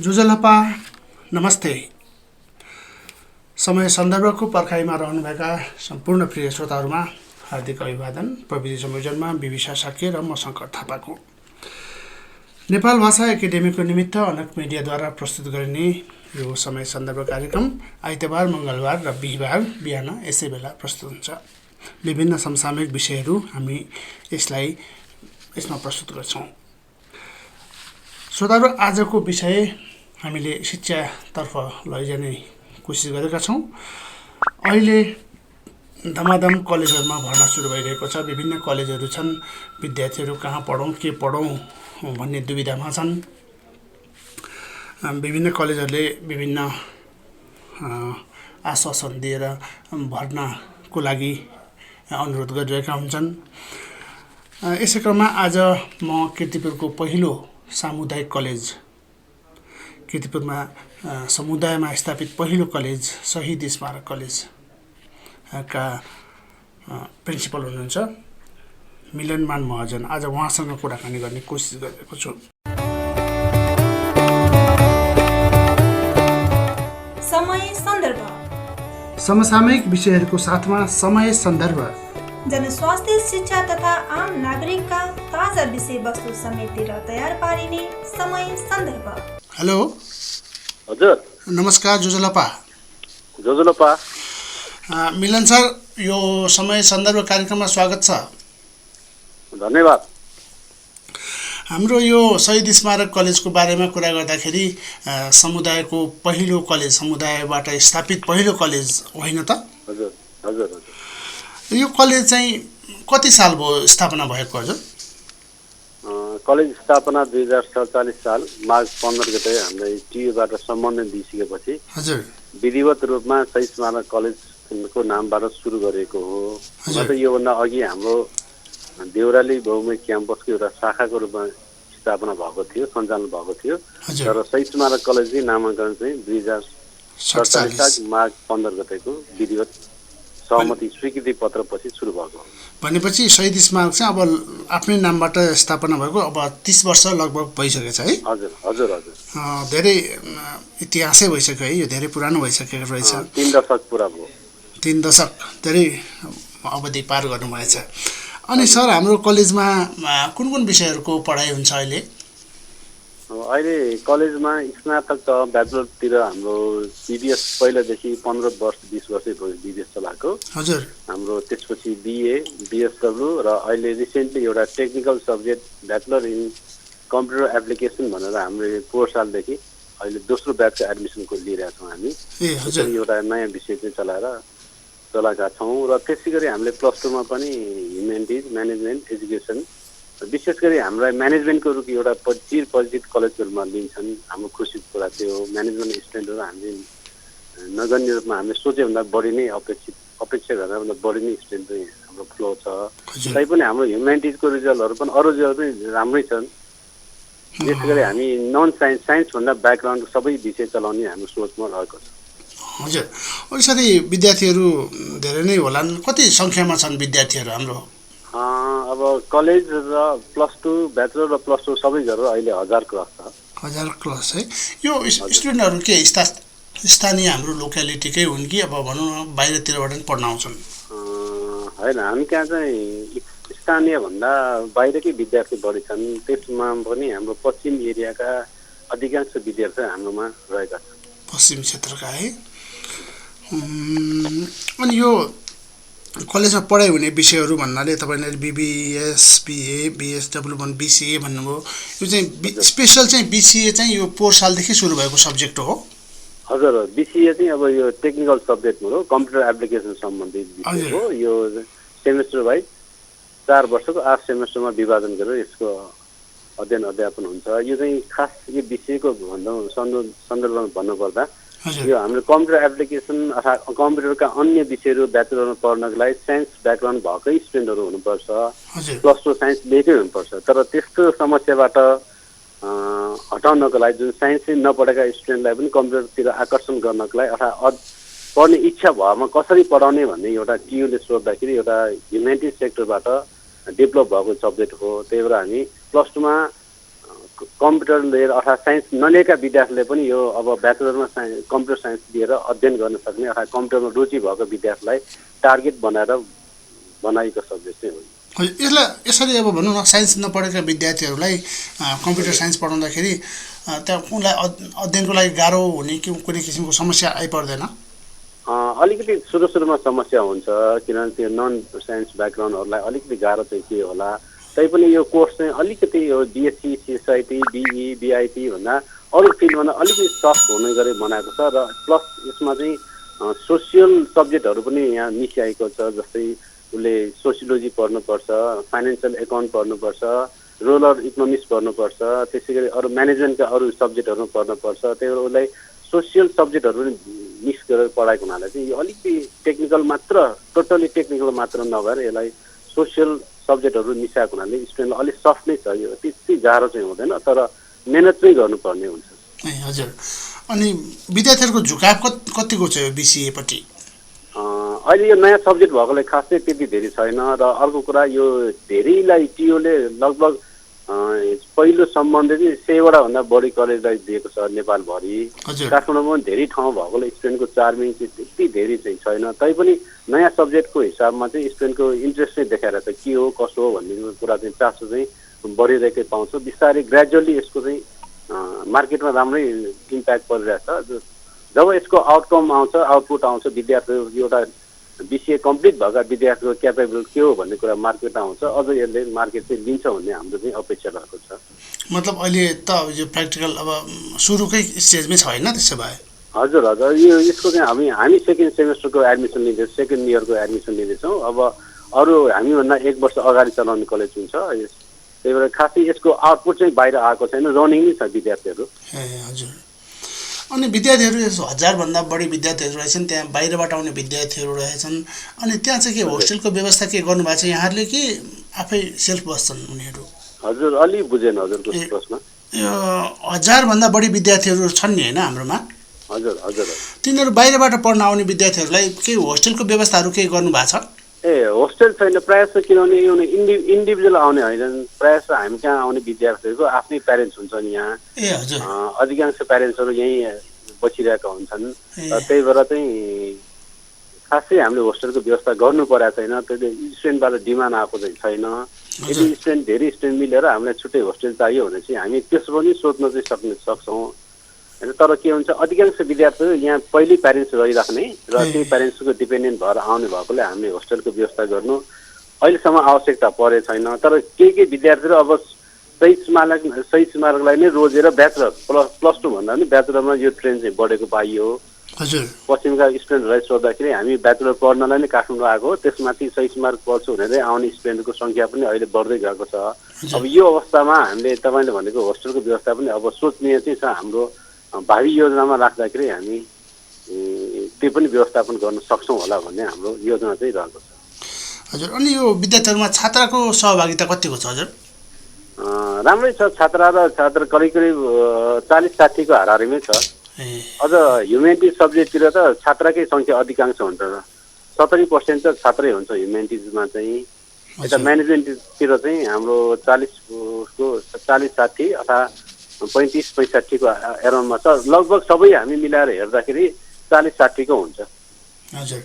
जुजलपा नमस्ते। समय सन्दर्भको पर्खाइमा रहनुभएका सम्पूर्ण प्रिय श्रोताहरूमा हार्दिक अभिवादन। प्रविधि संयोजनमा बिबिसा शक्य र म शङ्कर थापाको नेपाल भाषा एकाडेमीको निमित्त अनेक मिडियाद्वारा प्रस्तुत गरिने यो समय सन्दर्भ कार्यक्रम आइतबार, मङ्गलबार र बिहिबार बिहान यसै बेला प्रस्तुत हुन्छ। विभिन्न समसामयिक विषयहरू हामी यसमा प्रस्तुत गर्छौँ। श्रोताहरू, आजको विषय हामीले शिक्षातर्फ लैजाने कोसिस गरेका छौँ। अहिले धमाधम कलेजहरूमा भर्ना सुरु भइरहेको छ। विभिन्न कलेजहरू छन्। विद्यार्थीहरू कहाँ पढौँ, के पढौँ भन्ने दुविधामा छन्। विभिन्न कलेजहरूले विभिन्न आश्वासन दिएर भर्नाको लागि अनुरोध गरिरहेका हुन्छन्। यसै क्रममा आज म किर्तिपुरको पहिलो सामुदायिक कलेज, किर्तिपुरमा समुदायमा स्थापित पहिलो कलेज शहीद स्मारक कलेजका प्रिन्सिपल हुनुहुन्छ मिलन मान महार्जन। आज उहाँसँग कुराकानी गर्ने कोसिस गरेको छु। समय सन्दर्भ, समसामयिक विषयहरूको साथमा समय सन्दर्भ, जनस्वास्थ्य, शिक्षा तथा आम नागरिकका ताजा विषयवस्तु समेटेर तयार पारिने समय सन्दर्भ। हेलो हजुर, नमस्कार जुजलपा। जोजोलपा। मिलन सर, यो समय सन्दर्भ कार्यक्रममा स्वागत छ। धन्यवाद। हाम्रो यो शहीद स्मारक कलेजको बारेमा कुरा गर्दाखेरि समुदायको पहिलो कलेज, समुदायबाट स्थापित पहिलो कलेज होइन त? हजुर हजुर हजुर। यो कलेज चाहिँ कति साल भयो स्थापना भएको? हजुर, कलेज स्थापना 2047 साल मार्च 15 गते हामीलाई टियुबाट सम्बन्धन दिइसकेपछि हजुर विधिवत रूपमा शहीद स्मारक कलेजको नामबाट सुरु गरेको हो। त योभन्दा अघि हाम्रो देउराली बहुमुखी क्याम्पसको एउटा शाखाको रूपमा स्थापना भएको थियो, सञ्चालन भएको थियो। तर शहीद स्मारक कलेजकै नामाङ्करण चाहिँ 2047 साल मार्च 15 गतेको विधिवत सहमति स्वीकृति पत्र पछि सुरु भएको हो। भनेपछि शहीद स्मारक चाहिँ अब आफ्नै नामबाट स्थापना भएको अब 30 वर्ष लगभग भइसकेछ है? हजुर हजुर हजुर। धेरै इतिहासै भइसक्यो है, यो धेरै पुरानो भइसकेको रहेछ। 3 दशक पुरा भयो। 3 दशक, धेरै अवधि पार गर्नुभएछ। अनि सर, हाम्रो कलेजमा कुन कुन विषयहरूको पढाइ हुन्छ अहिले? अहिले कलेजमा स्नातक त ब्याचलरतिर हाम्रो बिबिएस पहिलादेखि 15 वर्ष 20 वर्षै भयो बिबिएस चलाएको। हजुर। हाम्रो त्यसपछि बिए, बिएसडब्ल्यू र अहिले रिसेन्टली एउटा technical subject bachelor in computer application भनेर हाम्रो 4 सालदेखि अहिले दोस्रो ब्याचको एडमिसनको लिइरहेका छौँ हामी। एउटा नयाँ विषय चाहिँ चलाएका छौँ। र त्यसै गरी हामीले प्लस 2 मा पनि ह्युमेनिटिज, म्यानेजमेन्ट, एजुकेसन, विशेष गरी हामीलाई म्यानेजमेन्टको रूपमा एउटा परिचित कलेजको रूपमा लिन्छन्। हाम्रो खुसीको कुरा त्यो हो। म्यानेजमेन्ट स्टुडेन्टहरू हामीले नगन्य रूपमा हामीले सोचेभन्दा बढी नै अपेक्षा गर्दा बढी नै स्टुडेन्ट चाहिँ हाम्रो फ्लो छ। तैपनि हाम्रो ह्युमेनिटिजको रिजल्टहरू पनि अरू रिजल्ट पनि राम्रै छन्। विशेष गरी हामी नन साइन्सभन्दा ब्याकग्राउन्ड सबै विषय चलाउने हाम्रो सोचमा रहेको छ। हजुर। यसरी विद्यार्थीहरू धेरै नै होलान्। कति सङ्ख्यामा छन् विद्यार्थीहरू हाम्रो? अब कलेज र प्लस 2, ब्याचलर र प्लस 2 सबै गरेर अहिले 1000 क्लास छ। 1000 क्लास है। यो स्टुडेन्टहरू के स्थानीय हाम्रो लोकालिटीकै हुन् कि अब भनौँ न बाहिरतिरबाट पनि पढ्न आउँछन्? होइन, हामी कहाँ चाहिँ स्थानीय भन्दा बाहिरकै विद्यार्थी बढी छन्। त्यसमा पनि हाम्रो पश्चिम एरियाका अधिकांश विद्यार्थी हाम्रोमा रहेका छन्। पश्चिम क्षेत्रका है। अनि यो कलेजमा पढाइ हुने विषयहरू भन्नाले तपाईँले बिबिएस, बिए, बिएसडब्ल्यू भन्नु, बिसिए भन्नुभयो। यो चाहिँ स्पेसल चाहिँ बिसिए चाहिँ यो 4 सालदेखि सुरु भएको सब्जेक्ट हो? हजुर, बिसिए चाहिँ अब यो टेक्निकल सब्जेक्ट हो, कम्प्युटर एप्लिकेसन सम्बन्धित विषय हो। यो सेमेस्टर वाइज 4 वर्षको 8 सेमेस्टरमा विभाजन गरेर यसको अध्ययन अध्यापन हुन्छ। यो चाहिँ खास यो विषयको सन्दर्भमा भन्नुपर्दा यो हाम्रो कम्प्युटर एप्लिकेसन अथवा कम्प्युटरका अन्य विषयहरू ब्याचलरमा पढ्नको लागि साइन्स ब्याकग्राउन्ड भएकै स्टुडेन्टहरू हुनुपर्छ। प्लस 2 साइन्स लिएकै हुनुपर्छ। तर त्यस्तो समस्याबाट हटाउनको लागि जुन साइन्सै नपढेका स्टुडेन्टलाई पनि कम्प्युटरतिर आकर्षण गर्नको लागि अथवा पढ्ने इच्छा भएमा कसरी पढाउने भन्ने एउटा टियुले सोद्धाखेरि एउटा ह्युमेनिटिज सेक्टरबाट डेभलप भएको सब्जेक्ट हो। त्यही भएर हामी प्लस 2 मा कम्प्युटर लिएर अर्थात् साइन्स नलिएका विद्यार्थीले पनि यो अब ब्याचलरमा कम्प्युटर साइन्स लिएर अध्ययन गर्न सक्ने अर्थात् कम्प्युटरमा रुचि भएको विद्यार्थीलाई टार्गेट बनाएर बनाएको सब्जेक्ट चाहिँ हो। यसलाई यसरी अब भनौँ न साइन्स नपढेका विद्यार्थीहरूलाई कम्प्युटर साइन्स पढाउँदाखेरि त्यहाँ उनलाई अध्ययनको लागि गाह्रो हुने कि कुनै किसिमको समस्या आइपर्दैन? अलिकति सुरुमा समस्या हुन्छ किनभने त्यो नन साइन्स ब्याकग्राउन्डहरूलाई अलिकति गाह्रो चाहिँ के होला। तैपनि यो कोर्स चाहिँ अलिकति यो बिएससी सिएसआइटी बिई बिआइटी भन्दा अरू फिल्डभन्दा अलिकति सफ्ट हुने गरी बनाएको छ र प्लस यसमा चाहिँ सोसियल सब्जेक्टहरू पनि यहाँ मिसिआएको छ। जस्तै उसले सोसियोलोजी पढ्नुपर्छ, फाइनेन्सियल एकाउन्ट पढ्नुपर्छ, रुरल इकोनोमिक्स पढ्नुपर्छ, त्यसै गरी अरू म्यानेजमेन्टका अरू सब्जेक्टहरू पढ्नुपर्छ। त्यही भएर उसलाई सोसियल सब्जेक्टहरू पनि मिक्स गरेर पढाएको हुनाले चाहिँ यो अलिकति टेक्निकल मात्र टोटली टेक्निकल मात्र नभएर यसलाई सोसियल सब्जेक्टहरू मिसाएको हुनाले स्टुडेन्टलाई अलिक सफ्ट नै छ। यो त्यति गाह्रो चाहिँ हुँदैन तर मेहनत चाहिँ गर्नुपर्ने हुन्छ। हजुर, अनि विद्यार्थीहरूको झुकाव कतिको छ यो बिसिएपट्टि? अहिले यो नयाँ सब्जेक्ट भएकोले खासै त्यति धेरै छैन र अर्को कुरा यो धेरैलाई टिओले लगभग पहिलो सम्बन्ध चाहिँ 100 वटा भन्दा बढी कलेजलाई दिएको छ नेपालभरि। काठमाडौँमा पनि धेरै ठाउँ भएकोले स्टुडेन्टको चार्मिङ चाहिँ त्यति धेरै चाहिँ छैन। तैपनि नयाँ सब्जेक्टको हिसाबमा चाहिँ स्टुडेन्टको इन्ट्रेस्ट चाहिँ देखाएर छ के हो कसो हो भन्ने कुरा चाहिँ चासो चाहिँ बढिरहेकै पाउँछ। बिस्तारै ग्रेजुअली यसको चाहिँ मार्केटमा राम्रै इम्प्याक्ट परिरहेछ। जब यसको आउटकम आउँछ आउटपुट आउँछ विद्यार्थीको एउटा बिसिए कम्प्लिट भएका विद्यार्थीको क्यापेबल के हो भन्ने कुरा मार्केटमा आउँछ अझ यसले मार्केट चाहिँ लिन्छ भन्ने हाम्रो चाहिँ अपेक्षा रहेको छ। मतलब अहिले त यो प्र्याक्टिकल अब सुरुकै स्टेजमै छ होइन त्यसो भए? हजुर हजुर, यो यसको चाहिँ हामी सेकेन्ड सेमेस्टरको एडमिसन लिँदैछौँ, सेकेन्ड इयरको एडमिसन लिँदैछौँ। अब अरू हामीभन्दा 1 वर्ष अगाडि चलाउने कलेज हुन्छ। त्यही भएर खासै यसको आउटपुट चाहिँ बाहिर आएको छैन, रनिङ नै छ विद्यार्थीहरू। ए हजुर, अनि विद्यार्थीहरू 1000भन्दा बढी विद्यार्थीहरू रहेछन्, त्यहाँ बाहिरबाट आउने विद्यार्थीहरू रहेछन्। अनि त्यहाँ चाहिँ के होस्टेलको व्यवस्था के गर्नुभएको छ यहाँहरूले कि आफै सेल्फ बस्छन् उनीहरू? हजुर, अलि बुझेन हजुरको प्रश्न। यो 1000भन्दा बढी विद्यार्थीहरू छन् नि होइन हाम्रोमा? हजुर हजुर, तिनीहरू बाहिरबाट पढ्न आउने विद्यार्थीहरूलाई के होस्टेलको व्यवस्थाहरू केही गर्नुभएको छ? ए होस्टेल छैन प्रायः जस्तो, किनभने यो इन्डिभिजुअल आउने होइन, प्रायः जस्तो हामी कहाँ आउने विद्यार्थीहरूको आफ्नै प्यारेन्ट्स हुन्छन् यहाँ। ए हजुर, अधिकांश प्यारेन्ट्सहरू यहीँ बसिरहेका हुन्छन्। त्यही भएर चाहिँ खासै हामीले होस्टेलको व्यवस्था गर्नु परेको छैन। त्यसले स्टुडेन्टबाट डिमान्ड आएको चाहिँ छैन। यदि धेरै स्टुडेन्ट मिलेर हामीलाई छुट्टै होस्टेल चाहियो भने चाहिँ हामी त्यसो पनि सोध्न चाहिँ सक्छौँ। तर के हुन्छ अधिकांश विद्यार्थीहरू यहाँ पहिल्यै प्यारेन्ट्स रहिराख्ने र त्यही प्यारेन्ट्सको डिपेन्डेन्ट भएर आउने भएकोले हामीले होस्टेलको व्यवस्था गर्नु अहिलेसम्म आवश्यकता परे छैन। तर केही विद्यार्थीहरू अब सही स्मारकलाई नै रोजेर ब्याचलर प्लस 2 भन्दा पनि ब्याचलरमा यो ट्रेन्ड चाहिँ बढेको पाइयो। हजुर, पश्चिमका स्टुडेन्टहरूलाई सोद्धाखेरि हामी ब्याचलर पढ्नलाई नै काठमाडौँ आएको, त्यसमाथि सही स्मारक पढ्छु भनेर आउने स्टुडेन्टको सङ्ख्या पनि अहिले बढ्दै गएको छ। अब यो अवस्थामा हामीले तपाईँले भनेको होस्टेलको व्यवस्था पनि अब सोच्ने चाहिँ छ। हाम्रो भावी योजनामा राख्दाखेरि हामी त्यो पनि व्यवस्थापन गर्न सक्छौँ होला भन्ने हाम्रो योजना चाहिँ रहेको छ। हजुर, अनि यो विद्यार्थीहरूमा छात्राको सहभागिता कतिको छ हजुर? राम्रै छ, छात्र करिब 40-60 हाराहारीमै छ। अझ ह्युमेनिटिज सब्जेक्टतिर त छात्रकै सङ्ख्या अधिकांश हुन्छ, 70% त छात्रै हुन्छ ह्युमेनिटिजमा चाहिँ। यता म्यानेजमेन्टतिर चाहिँ हाम्रो 40-60 अथवा 35-65 को एराउन्डमा छ। लगभग सबै हामी मिलाएर हेर्दाखेरि 40-60 को हुन्छ। हजुर,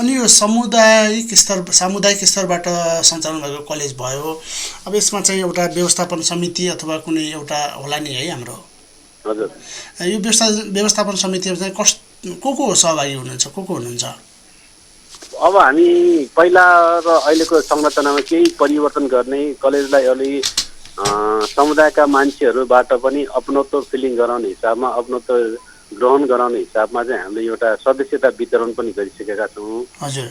अनि यो सामुदायिक स्तरबाट सञ्चालन भएको कलेज भयो, अब यसमा चाहिँ एउटा व्यवस्थापन समिति अथवा कुनै एउटा होला नि है हाम्रो? हजुर, यो व्यवस्थापन समितिमा चाहिँ को सहभागी हुनुहुन्छ, को हुनुहुन्छ? अब हामी पहिला र अहिलेको संरचनामा केही परिवर्तन गर्ने, कलेजलाई अलि समुदायका मान्छेहरूबाट पनि अपनत्व फिलिङ गराउने हिसाबमा, अपनत्व ग्रहण गराउने हिसाबमा चाहिँ हामीले एउटा सदस्यता वितरण पनि गरिसकेका छौँ। हजुर,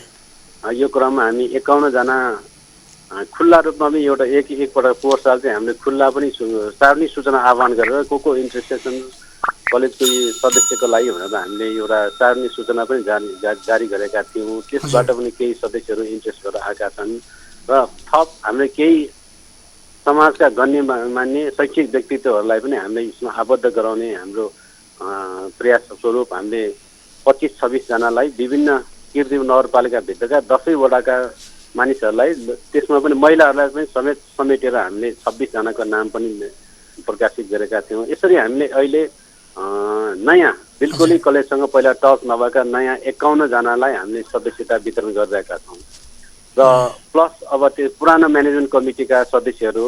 यो क्रममा हामी 51 जना खुल्ला रूपमा पनि एउटा एकपल्ट पोहोर साल चाहिँ हामीले खुल्ला पनि सार्वजनिक सूचना आह्वान गरेर को इन्ट्रेस्टेड छन् कलेजको सदस्यको लागि भनेर हामीले एउटा सार्वजनिक सूचना पनि जारी गरेका थियौँ। त्यसबाट पनि केही सदस्यहरू इन्ट्रेस्ट गरेर आएका छन् र थप हामीले केही समाजका गण्यमान्य शैक्षिक व्यक्तित्वहरूलाई पनि हामीले यसमा आबद्ध गराउने हाम्रो प्रयास स्वरूप हामीले 25-26 जनालाई विभिन्न किर्तिपुर नगरपालिकाभित्रका 10 वडाका मानिसहरूलाई, त्यसमा पनि महिलाहरूलाई पनि समेटेर हामीले 26 जनाको नाम पनि प्रकाशित गरेका थियौँ। यसरी हामीले अहिले नयाँ बिल्कुलै कलेजसँग पहिला टच नभएका नयाँ 51 जनालाई हामीले सदस्यता वितरण गरिरहेका छौँ र प्लस अब त्यो पुरानो म्यानेजमेन्ट कमिटीका सदस्यहरू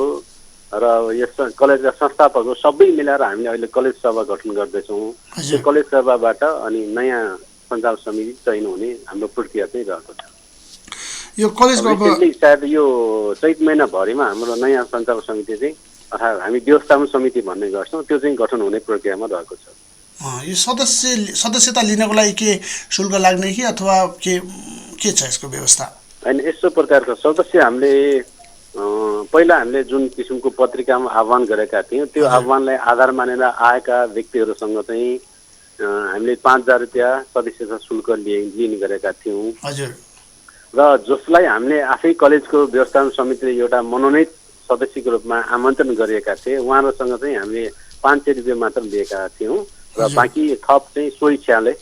र यस कलेजका संस्थापकहरू सबै मिलाएर हामीले अहिले कलेज सभा गठन गर्दैछौँ। त्यो कलेज सभाबाट अनि नयाँ सञ्चालक समिति चयन हुने हाम्रो प्रक्रिया चाहिँ रहेको छ। यो कलेजको अब सायद यो चैत महिनाभरिमा हाम्रो नयाँ सञ्चालक समिति चाहिँ अर्थात् हामी व्यवस्थापन समिति भन्ने गर्छौँ त्यो चाहिँ गठन हुने प्रक्रियामा रहेको छ। यो सदस्यता लिनको लागि के शुल्क लाग्ने कि अथवा के छ यसको व्यवस्था? होइन, यस्तो प्रकारको सदस्य हामीले पहिला हामीले जुन किसिमको पत्रिकामा आह्वान गरेका थियौँ त्यो आह्वानलाई आधार मानेर आएका व्यक्तिहरूसँग चाहिँ हामीले 5,000 रुपियाँ सदस्यता शुल्क लिने गरेका थियौँ। र जसलाई हामीले आफै कलेजको व्यवस्थापन समितिले एउटा मनोनित सदस्यको रूपमा आमन्त्रण गरिएका थिए उहाँहरूसँग चाहिँ हामीले 500 रुपियाँ मात्र लिएका थियौँ र बाँकी थप चाहिँ स्वेच्छाले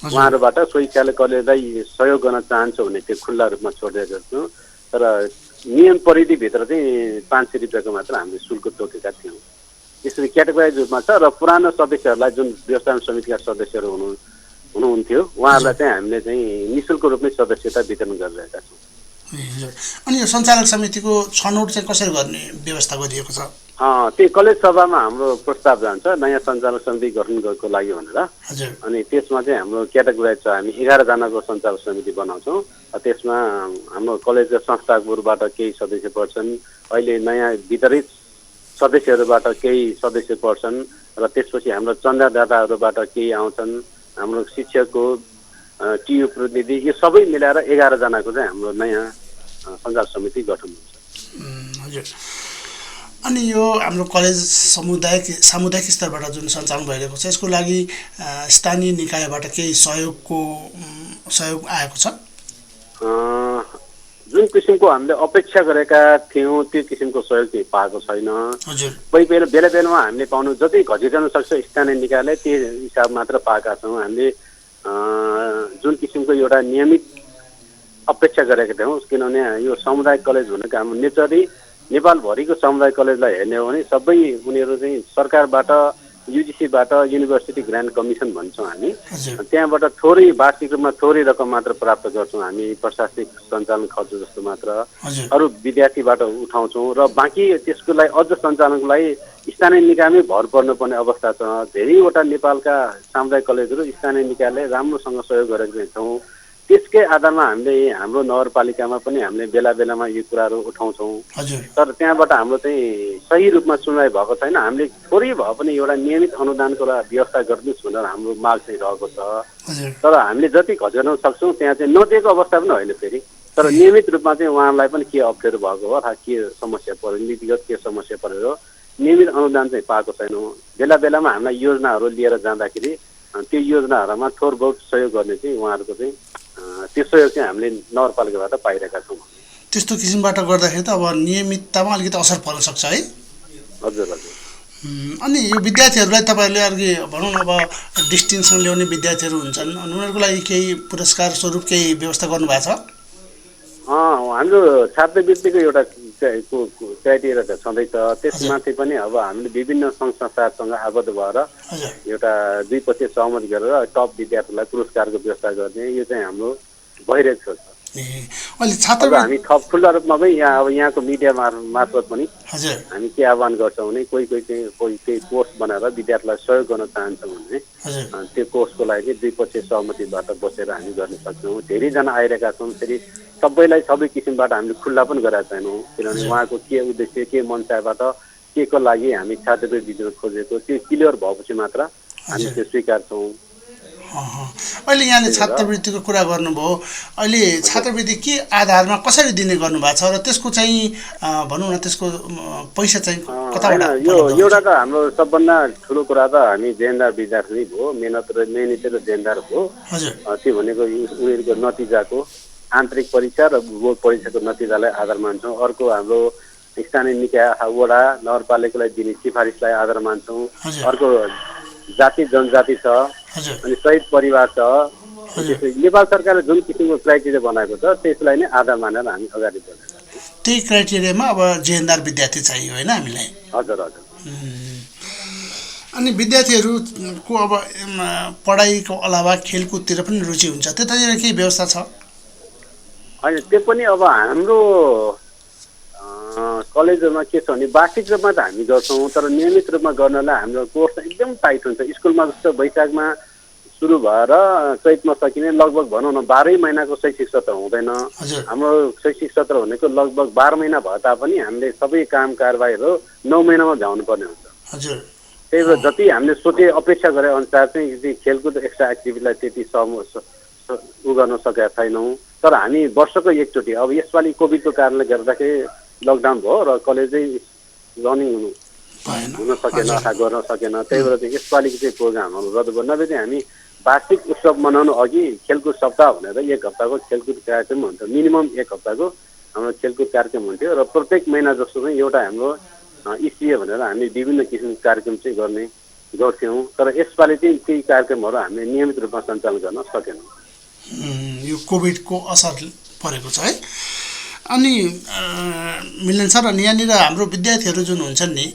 उहाँहरूबाट स्वेच्छाले कलेजलाई सहयोग गर्न चाहन्छ भने त्यो खुल्ला रूपमा छोडिरहेको छौँ। तर नियम परिधिभित्र चाहिँ 500 रुपियाँको मात्र हामीले शुल्क तोकेका थियौँ। यसरी क्याटेगोराइज रूपमा छ र पुरानो सदस्यहरूलाई जुन व्यवस्थापन समितिका सदस्यहरू हुनुहुन्थ्यो उहाँहरूलाई चाहिँ हामीले चाहिँ निःशुल्क रूपमै सदस्यता वितरण गरिरहेका छौँ। अनि यो सञ्चालक समितिको छनौट चाहिँ कसरी गर्ने व्यवस्था गरिएको छ? त्यो कलेज सभामा हाम्रो प्रस्ताव जान्छ नयाँ सञ्चालक समिति गठन गर्नको लागि भनेर। अनि त्यसमा चाहिँ हाम्रो क्याटेगोराइज छ। हामी 11 जनाको सञ्चालक समिति बनाउँछौँ। त्यसमा हाम्रो कलेजका संस्थाहरूबाट केही सदस्य पर्छन्, अहिले नयाँ वितरित सदस्यहरूबाट केही सदस्य पर्छन् र त्यसपछि हाम्रो चन्दादाताहरूबाट केही आउँछन्, हाम्रो शिक्षकको टियु प्रतिनिधि, यो सबै मिलाएर 11 जनाको चाहिँ हाम्रो नयाँ सञ्चालक समिति गठन हुन्छ। हजुर। अनि यो हाम्रो कलेज सामुदायिक स्तरबाट जुन सञ्चालन भइरहेको छ यसको लागि स्थानीय निकायबाट केही सहयोग आएको छ? जुन किसिमको हामीले अपेक्षा गरेका थियौँ त्यो किसिमको सहयोग चाहिँ पाएको छैन। कोही बेला बेलामा हामीले पाउनु जति घटिरहन सक्छ स्थानीय निकायले त्यो हिसाब मात्र पाएका छौँ। हामीले जुन किसिमको एउटा नियमित अपेक्षा गरेका थियौँ किनभने यो सामुदायिक कलेज भनेको हाम्रो नेचरी नेपालभरिको सामुदायिक कलेजलाई हेर्ने हो भने सबै उनीहरू चाहिँ सरकारबाट युजिसीबाट युनिभर्सिटी ग्रान्ट कमिसन भन्छौँ हामी, त्यहाँबाट थोरै वार्षिक रूपमा थोरै रकम मात्र प्राप्त गर्छौँ हामी, प्रशासनिक सञ्चालन खर्च जस्तो मात्र अरू विद्यार्थीबाट उठाउँछौँ र बाँकी त्यसको लागि अझ सञ्चालनको लागि स्थानीय निकायमै भर पर्नुपर्ने अवस्था छ। धेरैवटा नेपालका सामुदायिक कलेजहरू स्थानीय निकायले राम्रोसँग सहयोग गरेका छौँ। त्यसकै आधारमा हामीले हाम्रो नगरपालिकामा पनि हामीले बेला बेलामा यो कुराहरू उठाउँछौँ। तर त्यहाँबाट हाम्रो चाहिँ सही रूपमा सुनवाई भएको छैन। हामीले थोरै भए पनि एउटा नियमित अनुदानको व्यवस्था गरिदिनुहोस् भनेर हाम्रो माग चाहिँ रहेको छ। तर हामीले जति घटाउन सक्छौँ त्यहाँ चाहिँ नदिएको अवस्था पनि होइन फेरि। तर नियमित रूपमा चाहिँ उहाँहरूलाई पनि के अप्ठ्यारो भएको हो अथवा के समस्या पऱ्यो, नीतिगत के समस्या परेर नियमित अनुदान चाहिँ पाएको छैनौँ। बेला बेलामा हामीलाई योजनाहरू लिएर जाँदाखेरि त्यो योजनाहरूमा थोर बहुत सहयोग गर्ने चाहिँ उहाँहरूको चाहिँ त्यो सहयोग चाहिँ हामीले नगरपालिकाबाट पाइरहेका छौँ। त्यस्तो किसिमबाट गर्दाखेरि त अब नियमिततामा अलिकति असर पर्न सक्छ है? हजुर हजुर। अनि यो विद्यार्थीहरूलाई तपाईँहरूले अघि भनौँ न अब डिस्टिङसन ल्याउने विद्यार्थीहरू हुन्छन् उनीहरूको लागि केही पुरस्कार स्वरूप केही व्यवस्था गर्नुभएको छ? हाम्रो छात्रवृत्तिको एउटा क्राइटेरिया त छँदैछ। त्यसमाथि पनि अब हामीले विभिन्न सङ्घ संस्थाहरूसँग आबद्ध भएर एउटा द्विपक्षीय सहमति गरेर टप विद्यार्थीलाई पुरस्कारको व्यवस्था गर्ने यो चाहिँ हाम्रो भइरहेको छ। हामी थप खुल्ला रूपमा पनि यहाँको मिडिया मार्फत पनि हामी के आह्वान गर्छौँ भने कोही केही कोर्स बनाएर विद्यार्थीलाई सहयोग गर्न चाहन्छौँ भने त्यो कोर्सको लागि द्विपक्षीय सहमतिबाट बसेर हामी गर्न सक्छौँ। धेरैजना आइरहेका छौँ, फेरि सबैलाई सबै किसिमबाट हामीले खुल्ला पनि गराएको छैनौँ किनभने उहाँको के उद्देश्य के मनसायबाट के को लागि हामी छात्रवृत्ति दिन खोजेको त्यो क्लियर भएपछि मात्र हामी त्यो स्वीकार्छौँ। अहिले यहाँले छात्रवृत्तिको कुरा गर्नुभयो, अहिले छात्रवृत्ति के आधारमा कसरी दिने गर्नुभएको छ र त्यसको चाहिँ भनौँ न त्यसको पैसा चाहिँ कताबाट? यो एउटा त हाम्रो सबभन्दा ठुलो कुरा त हामी देनदार विद्यार्थी नै भयो, मेहनती र देनदार भयो। त्यो भनेको उनीहरूको नतिजाको आन्तरिक परीक्षा र बोर्ड परीक्षाको नतिजालाई आधार मान्छौँ। अर्को हाम्रो स्थानीय निकाय वडा नगरपालिकालाई दिने सिफारिसलाई आधार मान्छौँ। अर्को जाति जनजाति छ अनि शहीद परिवार छ। नेपाल सरकारले जुन किसिमको क्राइटेरिया बनाएको छ त्यसलाई नै आधार मानेर हामी अगाडि बढेका छौँ। त्यही क्राइटेरियामा अब जेएनदार विद्यार्थी चाहियो होइन हामीलाई? हजुर हजुर। अनि विद्यार्थीहरूको अब पढाइको अलावा खेलकुदतिर पनि रुचि हुन्छ, त्यतातिर केही व्यवस्था छ? होइन, त्यो पनि अब हाम्रो कलेजहरूमा के छ भने वार्षिक रूपमा त हामी गर्छौँ, तर नियमित रूपमा गर्नलाई हाम्रो कोर्स एकदम टाइट हुन्छ। स्कुलमा जस्तो वैशाखमा सुरु भएर चैतमा सकिने लगभग भनौँ न 12 महिनाको शैक्षिक सत्र हुँदैन। हाम्रो शैक्षिक सत्र भनेको लगभग 12 महिना भए तापनि हामीले सबै काम कारबाहीहरू 9 महिनामा भ्याउनु पर्ने हुन्छ। त्यही भएर जति हामीले सोचे अपेक्षा गरे अनुसार चाहिँ खेलकुद एक्स्ट्रा एक्टिभिटीलाई त्यति उ गर्न सकेका छैनौँ। तर हामी वर्षको एकचोटि, अब यसपालि कोभिडको कारणले गर्दाखेरि लकडाउन भयो र कलेजै रनिङ हुन सकेन अथवा गर्न सकेन। त्यही भएर चाहिँ यसपालिको चाहिँ प्रोग्रामहरू रद्द भयो। नभए चाहिँ हामी वार्षिक उत्सव मनाउनु अघि खेलकुद सप्ताह भनेर 1 हप्ताको खेलकुद कार्यक्रम हुन्थ्यो। मिनिमम 1 हप्ताको हाम्रो खेलकुद कार्यक्रम हुन्थ्यो र प्रत्येक महिना जस्तो चाहिँ एउटा हाम्रो इसिए भनेर हामी विभिन्न किसिमको कार्यक्रम चाहिँ गर्थ्यौँ। तर यसपालि चाहिँ केही कार्यक्रमहरू हामीले नियमित रूपमा सञ्चालन गर्न सकेनौँ। यो कोभिडको असर परेको छ है। अनि मिलन सर, अनि यहाँनिर हाम्रो विद्यार्थीहरू जुन हुन्छन् नि,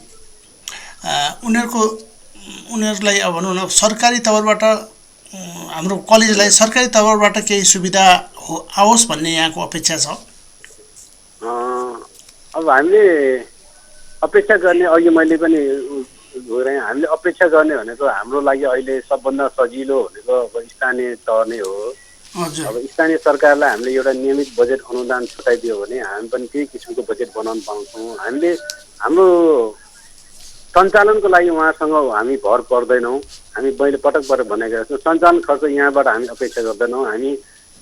उनीहरूलाई अब भनौँ न सरकारी तवरबाट, हाम्रो कलेजलाई सरकारी तवरबाट केही सुविधा आओस् भन्ने यहाँको अपेक्षा छ? अब हामीले अपेक्षा गर्ने, अघि मैले पनि गइरहेँ, हामीले अपेक्षा गर्ने भनेको हाम्रो लागि अहिले सबभन्दा सजिलो भनेको अब स्थानीय तह नै हो। अब स्थानीय सरकारलाई हामीले एउटा नियमित बजेट अनुदान छुट्याइदियो भने हामी पनि त्यही किसिमको बजेट बनाउन पाउँछौँ। हामीले हाम्रो सञ्चालनको लागि उहाँसँग हामी भर पर्दैनौँ। हामी मैले पटक भनेका छौँ, सञ्चालन खर्च यहाँबाट हामी अपेक्षा गर्दैनौँ। हामी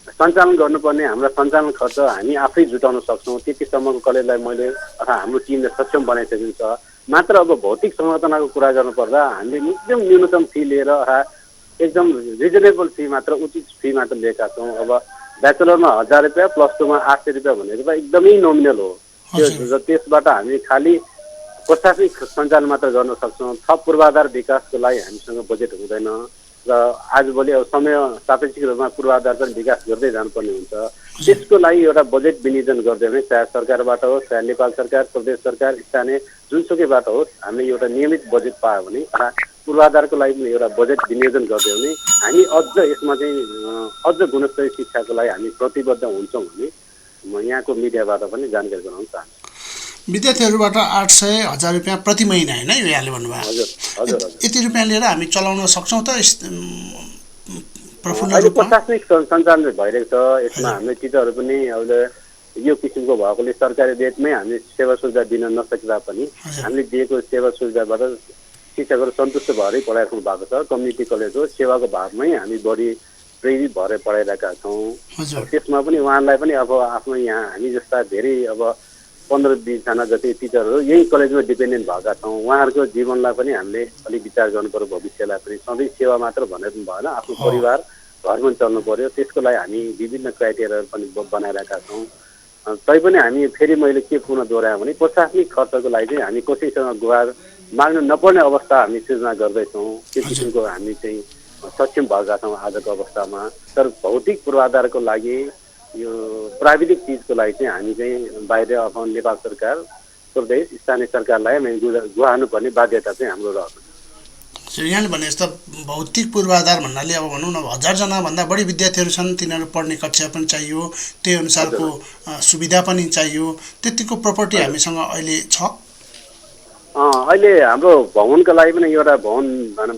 सञ्चालन गर्नुपर्ने हाम्रो सञ्चालन खर्च हामी आफै जुटाउन सक्छौँ। त्यतिसम्मको कलेजलाई मैले अथवा हाम्रो टिमले सक्षम बनाइसकेको छ। मात्र अब भौतिक संरचनाको कुरा गर्नुपर्दा हामीले एकदम न्यूनतम फी लिएर अथवा एकदम रिजनेबल फी मात्र, उचित फी मात्र लिएका छौँ। अब ब्याचलरमा 1000 रुपियाँ, प्लस 2मा 800 रुपियाँ भनेको त एकदमै नोमिनल हो। त्यसबाट हामी खालि प्रशासनिक सञ्चालन मात्र गर्न सक्छौँ। थप पूर्वाधार विकासको लागि हामीसँग बजेट हुँदैन र आजभोलि अब समय सापेक्षिक रूपमा पूर्वाधार पनि विकास गर्दै जानुपर्ने हुन्छ। त्यसको लागि एउटा बजेट विनियोजन गरिदियो भने चाहे सरकारबाट होस्, चाहे नेपाल सरकार, प्रदेश सरकार, स्थानीय जुनसुकैबाट होस्, हामीले एउटा नियमित बजेट पायो भने, पूर्वाधारको लागि पनि एउटा बजेट विनियोजन गरिदियो भने हामी अझ यसमा चाहिँ अझ गुणस्तरीय शिक्षाको लागि हामी प्रतिबद्ध हुन्छौँ भन्ने म यहाँको मिडियाबाट पनि जानकारी गराउन चाहन्छु। विद्यार्थीहरूबाट 800, 1000 रुपियाँ प्रति महिना होइन यो यहाँले भन्नुभयो? हजुर। यति रुपियाँ लिएर हामी चलाउन सक्छौँ त? अहिले प्रशासनिक सञ्चालन भइरहेको छ। यसमा हामीले टिचरहरू पनि अहिले यो किसिमको भएकोले सरकारी रेटमै हामीले सेवा सुविधा दिन नसक्दा पनि हामीले दिएको सेवा सुविधाबाट शिक्षकहरू सन्तुष्ट भएरै पढाइराख्नु भएको छ। कम्युनिटी कलेज हो, सेवाको भावमै हामी बढी प्रेरित भएर पढाइरहेका छौँ। त्यसमा पनि उहाँलाई पनि अब आफ्नो यहाँ हामी जस्ता धेरै अब 15-20 जना जति टिचरहरू यही कलेजमा डिपेन्डेन्ट भएका छौँ। उहाँहरूको जीवनलाई पनि हामीले अलिक विचार गर्नु पर्यो, भविष्यलाई पनि। सधैँ सेवा मात्र भनेर पनि भएन, आफ्नो परिवार घर पनि चल्नु पर्यो। त्यसको लागि हामी विभिन्न क्राइटेरियाहरू पनि बनाइरहेका छौँ। तैपनि हामी फेरि मैले के पुनः दोहोऱ्याएँ भने प्रशासनिक खर्चको लागि चाहिँ हामी कसैसँग गुहार माग्नु नपर्ने अवस्था हामी सृजना गर्दैछौँ। त्यो किसिमको हामी चाहिँ सक्षम भएका छौँ आजको अवस्थामा। तर भौतिक पूर्वाधारको लागि, यो प्राविधिक चिजको लागि चाहिँ हामी चाहिँ बाहिर अब नेपाल सरकार, प्रदेश, स्थानीय सरकारलाई हामी गुहार्नुपर्ने बाध्यता चाहिँ हाम्रो रहन्छ। यहाँले भने जस्तो भौतिक पूर्वाधार भन्नाले अब भनौँ न 1000 जनाभन्दा बढी विद्यार्थीहरू छन्, तिनीहरू पढ्ने कक्षा पनि चाहियो, त्यही अनुसारको सुविधा पनि चाहियो। त्यतिको प्रपर्टी हामीसँग अहिले छ? अहिले हाम्रो भवनका लागि पनि एउटा भवन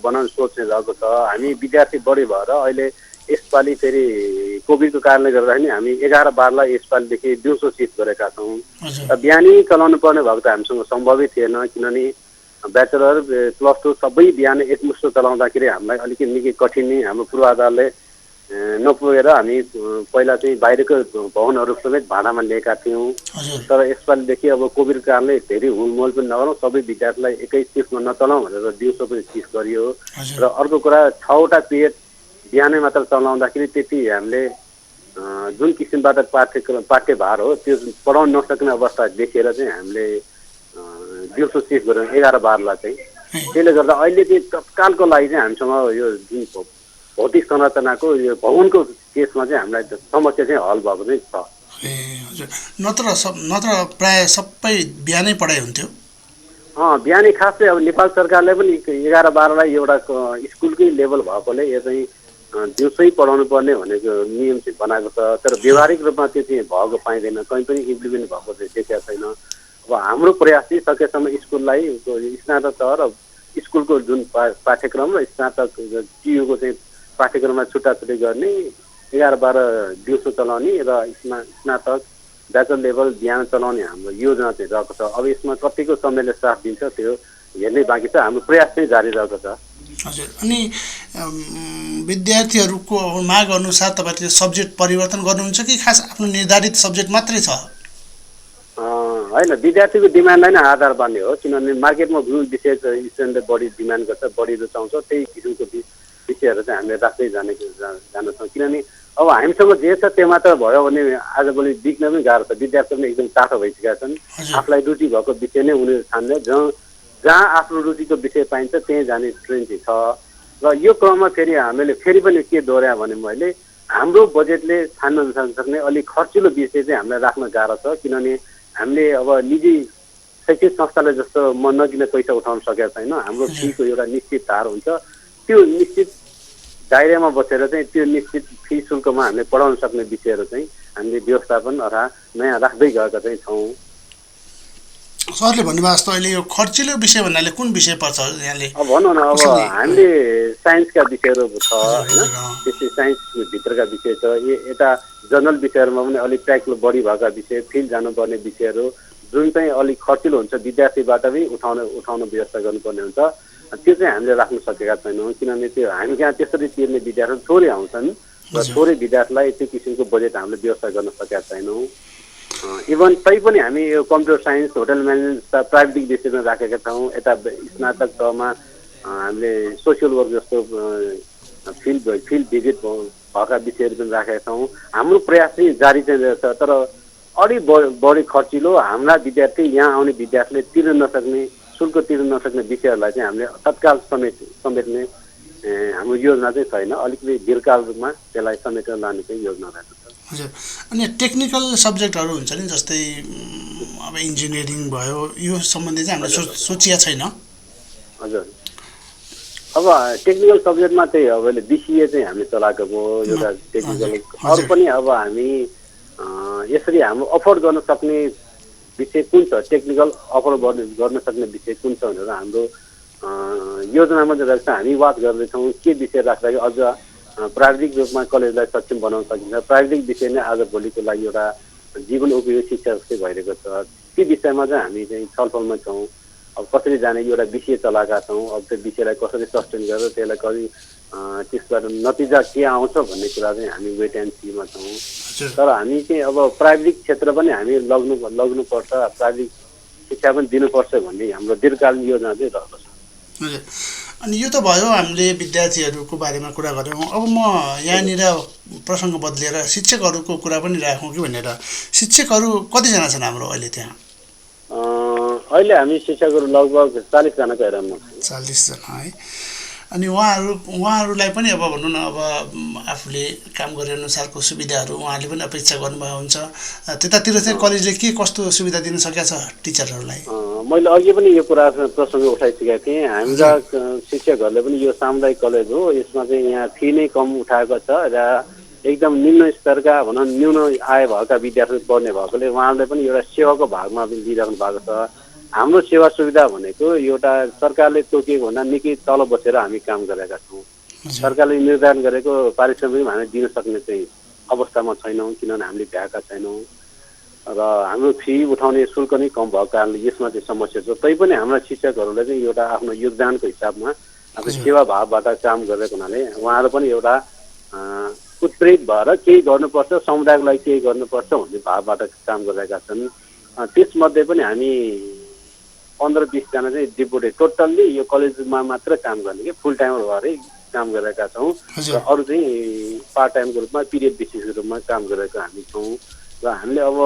बनाउने सोच रहेको छ। हामी विद्यार्थी बढी भएर अहिले यसपालि फेरि कोभिडको कारणले गर्दाखेरि हामी 11-12लाई यसपालिदेखि दिउँसो सिफ्ट गरेका छौँ। बिहानै चलाउनु पर्ने भएको त हामीसँग सम्भवै थिएन, किनभने ब्याचलर, प्लस 2 सबै बिहान एकमुष्ट चलाउँदाखेरि हामीलाई अलिकति निकै कठिन नै हाम्रो पूर्वाधारले नपुगेर हामी पहिला चाहिँ बाहिरको भवनहरू समेत भाडामा लिएका थियौँ। तर यसपालिदेखि अब कोभिड कारणले धेरै हुलमोल पनि नगरौँ, सबै विद्यार्थीलाई एकै सिफ्टमा नचलाउँ भनेर दिउँसो पनि सिफ्ट गरियो। र अर्को कुरा 6वटा पिरियड बिहानै मात्र चलाउँदाखेरि त्यति हामीले जुन किसिमबाट पाठ्यभार हो त्यो पढाउन नसक्ने अवस्था देखेर चाहिँ हामीले दिउँसो सिफ्ट गऱ्यौँ 11-12लाई चाहिँ। त्यसले गर्दा अहिले चाहिँ तत्कालको लागि चाहिँ हामीसँग यो जुन भौतिक संरचनाको यो भवनको केसमा चाहिँ हामीलाई समस्या चाहिँ हल भएको चाहिँ छ। नत्र प्राय सबै बिहानै पढाइ हुन्थ्यो? बिहानै खास चाहिँ अब नेपाल सरकारले पनि 11-12लाई एउटा स्कुलकै लेभल भएकोले यो चाहिँ दिउँसै पढाउनु पर्ने भनेको नियम चाहिँ बनाएको छ। तर व्यवहारिक रूपमा त्यो चाहिँ भएको पाइँदैन, कहीँ पनि इम्प्लिमेन्ट भएको चाहिँ देखेको छैन। अब हाम्रो प्रयास चाहिँ सकेसम्म स्कुललाई स्नातक तह र स्कुलको जुन पाठ्यक्रम र स्नातक टियुको चाहिँ पाठ्यक्रममा छुट्टाछुट्टै गर्ने, 11-12 दिउँसो चलाउने र स्नातक ब्याचलर लेभल बिहान चलाउने हाम्रो योजना चाहिँ रहेको छ। अब यसमा कतिको समयले साथ दिन्छ त्यो हेर्नै बाँकी छ। हाम्रो प्रयास चाहिँ जारी रहेको छ। हजुर, अनि विद्यार्थीहरूको माग अनुसार तपाईँले सब्जेक्ट परिवर्तन गर्नुहुन्छ कि खास आफ्नो निर्धारित सब्जेक्ट मात्रै छ? होइन, विद्यार्थीको डिमान्डलाई नै आधार मान्ने हो। किनभने मार्केटमा जुन विषय स्टुडेन्टले बढी डिमान्ड गर्छ, बढी रुचाउँछ, त्यही किसिमको विषयहरू चाहिँ हामीले राख्दै जान्छौँ। किनभने अब हामीसँग जे छ त्यो मात्र भयो भने आजभोलि बिग्न पनि गाह्रो छ। विद्यार्थी पनि एकदम टाढो भइसकेका छन्। आफूलाई रुचि भएको विषय नै उनीहरू छान्ने, जहाँ आफ्नो रुचिको विषय पाइन्छ त्यहीँ जाने ट्रेन चाहिँ छ। र यो क्रममा फेरि हामीले फेरि पनि के दोहोऱ्याएँ भने मैले हाम्रो बजेटले छान्न नसक्ने अलिक खर्चिलो विषय चाहिँ हामीलाई राख्न गाह्रो छ। किनभने हामीले अब निजी शैक्षिक संस्थाले जस्तो नकिन पैसा उठाउन सकेका छैन। हाम्रो फीको एउटा निश्चित धार हुन्छ। त्यो निश्चित दायरामा बसेर चाहिँ त्यो निश्चित फी शुल्कमा हामीले पढाउन सक्ने विषयहरू चाहिँ हामीले व्यवस्थापन अथवा नयाँ राख्दै गएका चाहिँ छौँ। सरले भन्नुभएको जस्तो अहिले यो खर्चिलो विषय भन्नाले कुन विषय पर्छ यहाँले? अब भनौँ न, अब हामीले साइन्सका विषयहरू छ होइन, त्यसै साइन्सभित्रका विषय छ। यता जनरल विषयहरूमा पनि अलिक प्र्याक्टिकल बढी भएका विषय, फिल्ड जानुपर्ने विषयहरू जुन चाहिँ अलिक खर्चिलो हुन्छ, विद्यार्थीबाट पनि उठाउन व्यवस्था गर्नुपर्ने हुन्छ। त्यो चाहिँ हामीले राख्न सकेका छैनौँ। किनभने त्यो हामी कहाँ त्यसरी तिर्ने विद्यार्थी थोरै आउँछन् र थोरै विद्यार्थीलाई त्यो किसिमको बजेट हामीले व्यवस्था गर्न सकेका छैनौँ। इभन तैपनि हामी यो कम्प्युटर साइन्स, होटल म्यानेजमेन्ट प्राविधिक विषयमा राखेका छौँ। यता स्नातक तहमा हामीले सोसियल वर्क जस्तो फिल्ड भिजिट भएका विषयहरू पनि राखेका छौँ। हाम्रो प्रयास चाहिँ जारी चाहिँ रहेछ। तर अलिक बढी खर्चिलो हाम्रा विद्यार्थी, यहाँ आउने विद्यार्थीले तिर्न नसक्ने, शुल्क तिर्न नसक्ने विषयहरूलाई चाहिँ हामीले तत्काल समेट्ने हाम्रो योजना चाहिँ छैन। अलिकति दीर्घकाल रूपमा त्यसलाई समेटेर लाने चाहिँ योजना रहेको छ। हजुर, अनि टेक्निकल सब्जेक्टहरू हुन्छ नि, जस्तै अब इन्जिनियरिङ भयो, यो सम्बन्धी चाहिँ हामीले सोचिया छैन। हजुर, अब टेक्निकल सब्जेक्टमा चाहिँ अब अहिले बिसिए चाहिँ हामीले चलाएको हो एउटा टेक्निकल। अरू पनि अब हामी यसरी हाम्रो अफोर्ड गर्न सक्ने विषय कुन छ, टेक्निकल अफोर्ड गर्न सक्ने विषय कुन छ भनेर हाम्रो योजनामा चाहिँ हामी वाच गर्दैछौँ। के विषय राख्दाखेरि अझ प्राविधिक रूपमा कलेजलाई सक्षम बनाउन सकिन्छ। प्राविधिक विषय नै आजभोलिको लागि एउटा जीवन उपयोगी शिक्षा जस्तै भइरहेको छ। त्यो विषयमा चाहिँ हामी चाहिँ छलफलमा छौँ। अब कसरी जाने एउटा विषय चलाएका छौँ। अब त्यो विषयलाई कसरी सस्टेन गरेर त्यसलाई कति त्यसबाट नतिजा के आउँछ भन्ने कुरा चाहिँ हामी वेट एन्ड सीमा छौँ। तर हामी चाहिँ अब प्राविधिक क्षेत्र पनि हामी लग्नुपर्छ, प्राविधिक शिक्षा पनि दिनुपर्छ भन्ने हाम्रो दीर्घकालीन योजना चाहिँ रहेको छ। हजुर, अनि यो त भयो हामीले विद्यार्थीहरूको बारेमा कुरा गऱ्यौँ। अब म यहाँनिर प्रसङ्ग बदलेर शिक्षकहरूको कुरा पनि राखौँ कि भनेर। शिक्षकहरू कतिजना छन् हाम्रो अहिले त्यहाँ? अहिले हामी शिक्षकहरू लगभग 40जनाको हेरमा 40 जना है। अनि उहाँहरूलाई पनि अब भनौँ न, अब आफूले काम गरे अनुसारको सुविधाहरू उहाँहरूले पनि अपेक्षा गर्नुभएको हुन्छ। त्यतातिर चाहिँ कलेजले के कस्तो सुविधा दिन सकेको छ टिचरहरूलाई? मैले अघि पनि यो कुरा प्रसङ्ग उठाइसकेका थिएँ। हाम्रा शिक्षकहरूले पनि यो सामुदायिक कलेज हो, यसमा चाहिँ यहाँ फी नै कम उठाएको छ र एकदम निम्न स्तरका भनौँ न्यून आय भएका विद्यार्थी पढ्ने भएकोले उहाँहरूले पनि एउटा सेवाको भागमा पनि लिइराख्नु भएको छ। हाम्रो सेवा सुविधा भनेको एउटा सरकारले तोकिएको भन्दा निकै तल बसेर हामी काम गरेका छौँ। सरकारले निर्धारण गरेको पारिश्रमिक हामी दिन सक्ने चाहिँ अवस्थामा छैनौँ, किनभने हामीले भ्याएका छैनौँ र हाम्रो फी उठाउने शुल्क नै कम भएको कारणले यसमा चाहिँ समस्या छ। तैपनि हाम्रा शिक्षकहरूले चाहिँ एउटा आफ्नो योगदानको हिसाबमा आफ्नो सेवा भावबाट काम गरेको हुनाले उहाँहरू पनि एउटा उत्प्रेरित भएर केही गर्नुपर्छ, समुदायको लागि केही गर्नुपर्छ भन्ने भावबाट काम गरेका छन्। त्यसमध्ये पनि हामी 15-20 जना चाहिँ डिपुटेड टोटल्ली यो कलेजमा मात्र काम गर्ने कि फुल टाइमर भएरै काम गरेका छौँ र अरू चाहिँ पार्ट टाइमको रूपमा पिरियड बेसिसको रूपमा काम गरेका हामी छौँ। र हामीले अब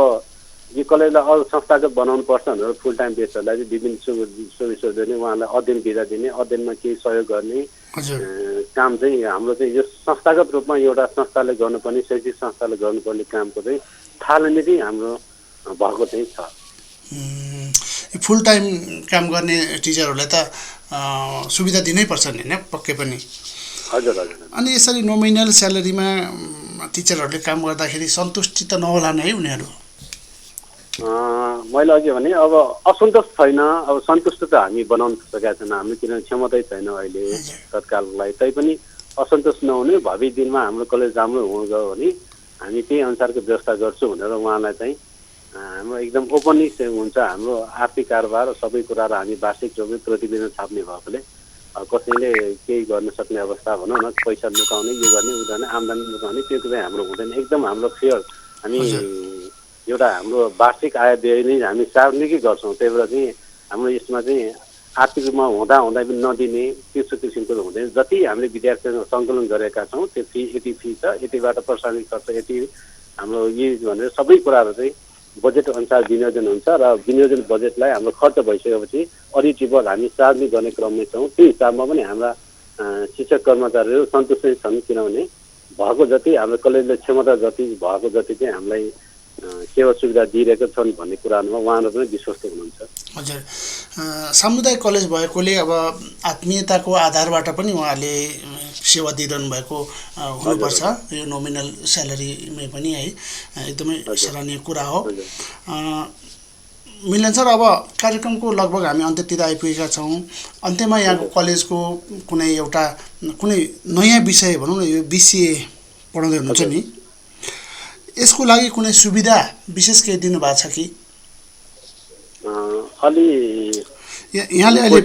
यो कलेजलाई अरू संस्थागत बनाउनु पर्छ भनेर फुल टाइम बेसहरूलाई चाहिँ विभिन्न सुविधा दिने, उहाँलाई अध्ययन भिजा दिने, अध्ययनमा केही सहयोग गर्ने काम चाहिँ हाम्रो चाहिँ यो संस्थागत रूपमा एउटा संस्थाले गर्नुपर्ने, शैक्षिक संस्थाले गर्नुपर्ने कामको चाहिँ थालनी चाहिँ हाम्रो भएको चाहिँ छ। फुल टाइम काम गर्ने टिचरहरूलाई त सुविधा दिनै पर्छ नि हैन पक्कै पनि। हजुर हजुर। अनि यसरी नोमिनल स्यालेरीमा टिचरहरूले काम गर्दाखेरि सन्तुष्टि त नहोला नै है उनीहरू। मैले अघि भने अब असन्तोष छैन, अब सन्तुष्ट त हामी बनाउन सकेका छैन, हाम्रो किनभने क्षमतै छैन अहिले तत्काललाई। तैपनि असन्तोष नहुने, भावी दिनमा हाम्रो कलेज राम्रो हुन गयो भने हामी त्यही अनुसारको व्यवस्था गर्छौँ भनेर उहाँलाई चाहिँ हाम्रो एकदम ओपनली हुन्छ। हाम्रो आर्थिक कारोबार सबै कुराहरू हामी वार्षिक रूपमा प्रतिवेदन छाप्ने भएकोले कसैले केही गर्न सक्ने अवस्था भनौँ न, पैसा लुकाउने यो गर्ने उ गर्ने आम्दानी लुकाउने त्यो चाहिँ हाम्रो हुँदैन। एकदम हाम्रो फेयर हामी एउटा हाम्रो वार्षिक आय व्यय नै हामी सार्वजनिकै गर्छौँ। त्यही भएर चाहिँ हाम्रो यसमा चाहिँ आर्थिक रूपमा हुँदा पनि नदिने त्यस्तो किसिमको हुँदैन। जति हामीले विद्यार्थीसँग सङ्कलन गरेका छौँ त्यो फी यति फी छ, यतिबाट प्रशासनिक खर्च यति हाम्रो यी भनेर सबै कुराहरू चाहिँ बजेट अनुसार विनियोजन हुन्छ र विनियोजन बजेटलाई हाम्रो खर्च भइसकेपछि अडिटेबल हामी सार्वजनिक गर्ने क्रममै छौँ। त्यो हिसाबमा पनि हाम्रा शिक्षक कर्मचारीहरू सन्तुष्टै छन्, किनभने भएको जति हाम्रो कलेजले क्षमता जति भएको जति चाहिँ हामीलाई सेवा सुविधा दिइरहेका छन् भन्ने कुरामा उहाँहरू पनि विश्वस्त हुनुहुन्छ। हजुर, सामुदायिक कलेज भएकोले अब आत्मीयताको आधारबाट पनि उहाँहरूले सेवा दिइरहनु भएको हुनुपर्छ। यो नोमिनल स्यालेरीमै पनि है एकदमै सराहनीय कुरा हो। मिलन सर, अब कार्यक्रमको लगभग हामी अन्त्यतिर आइपुगेका छौँ। अन्त्यमा यहाँको कलेजको कुनै नयाँ विषय भनौँ न, यो बिसिए पढाउँदै हुनुहुन्छ नि, यसको लागि कुनै सुविधा विशेष केही दिनुभएको छ कि? यहाँले अहिले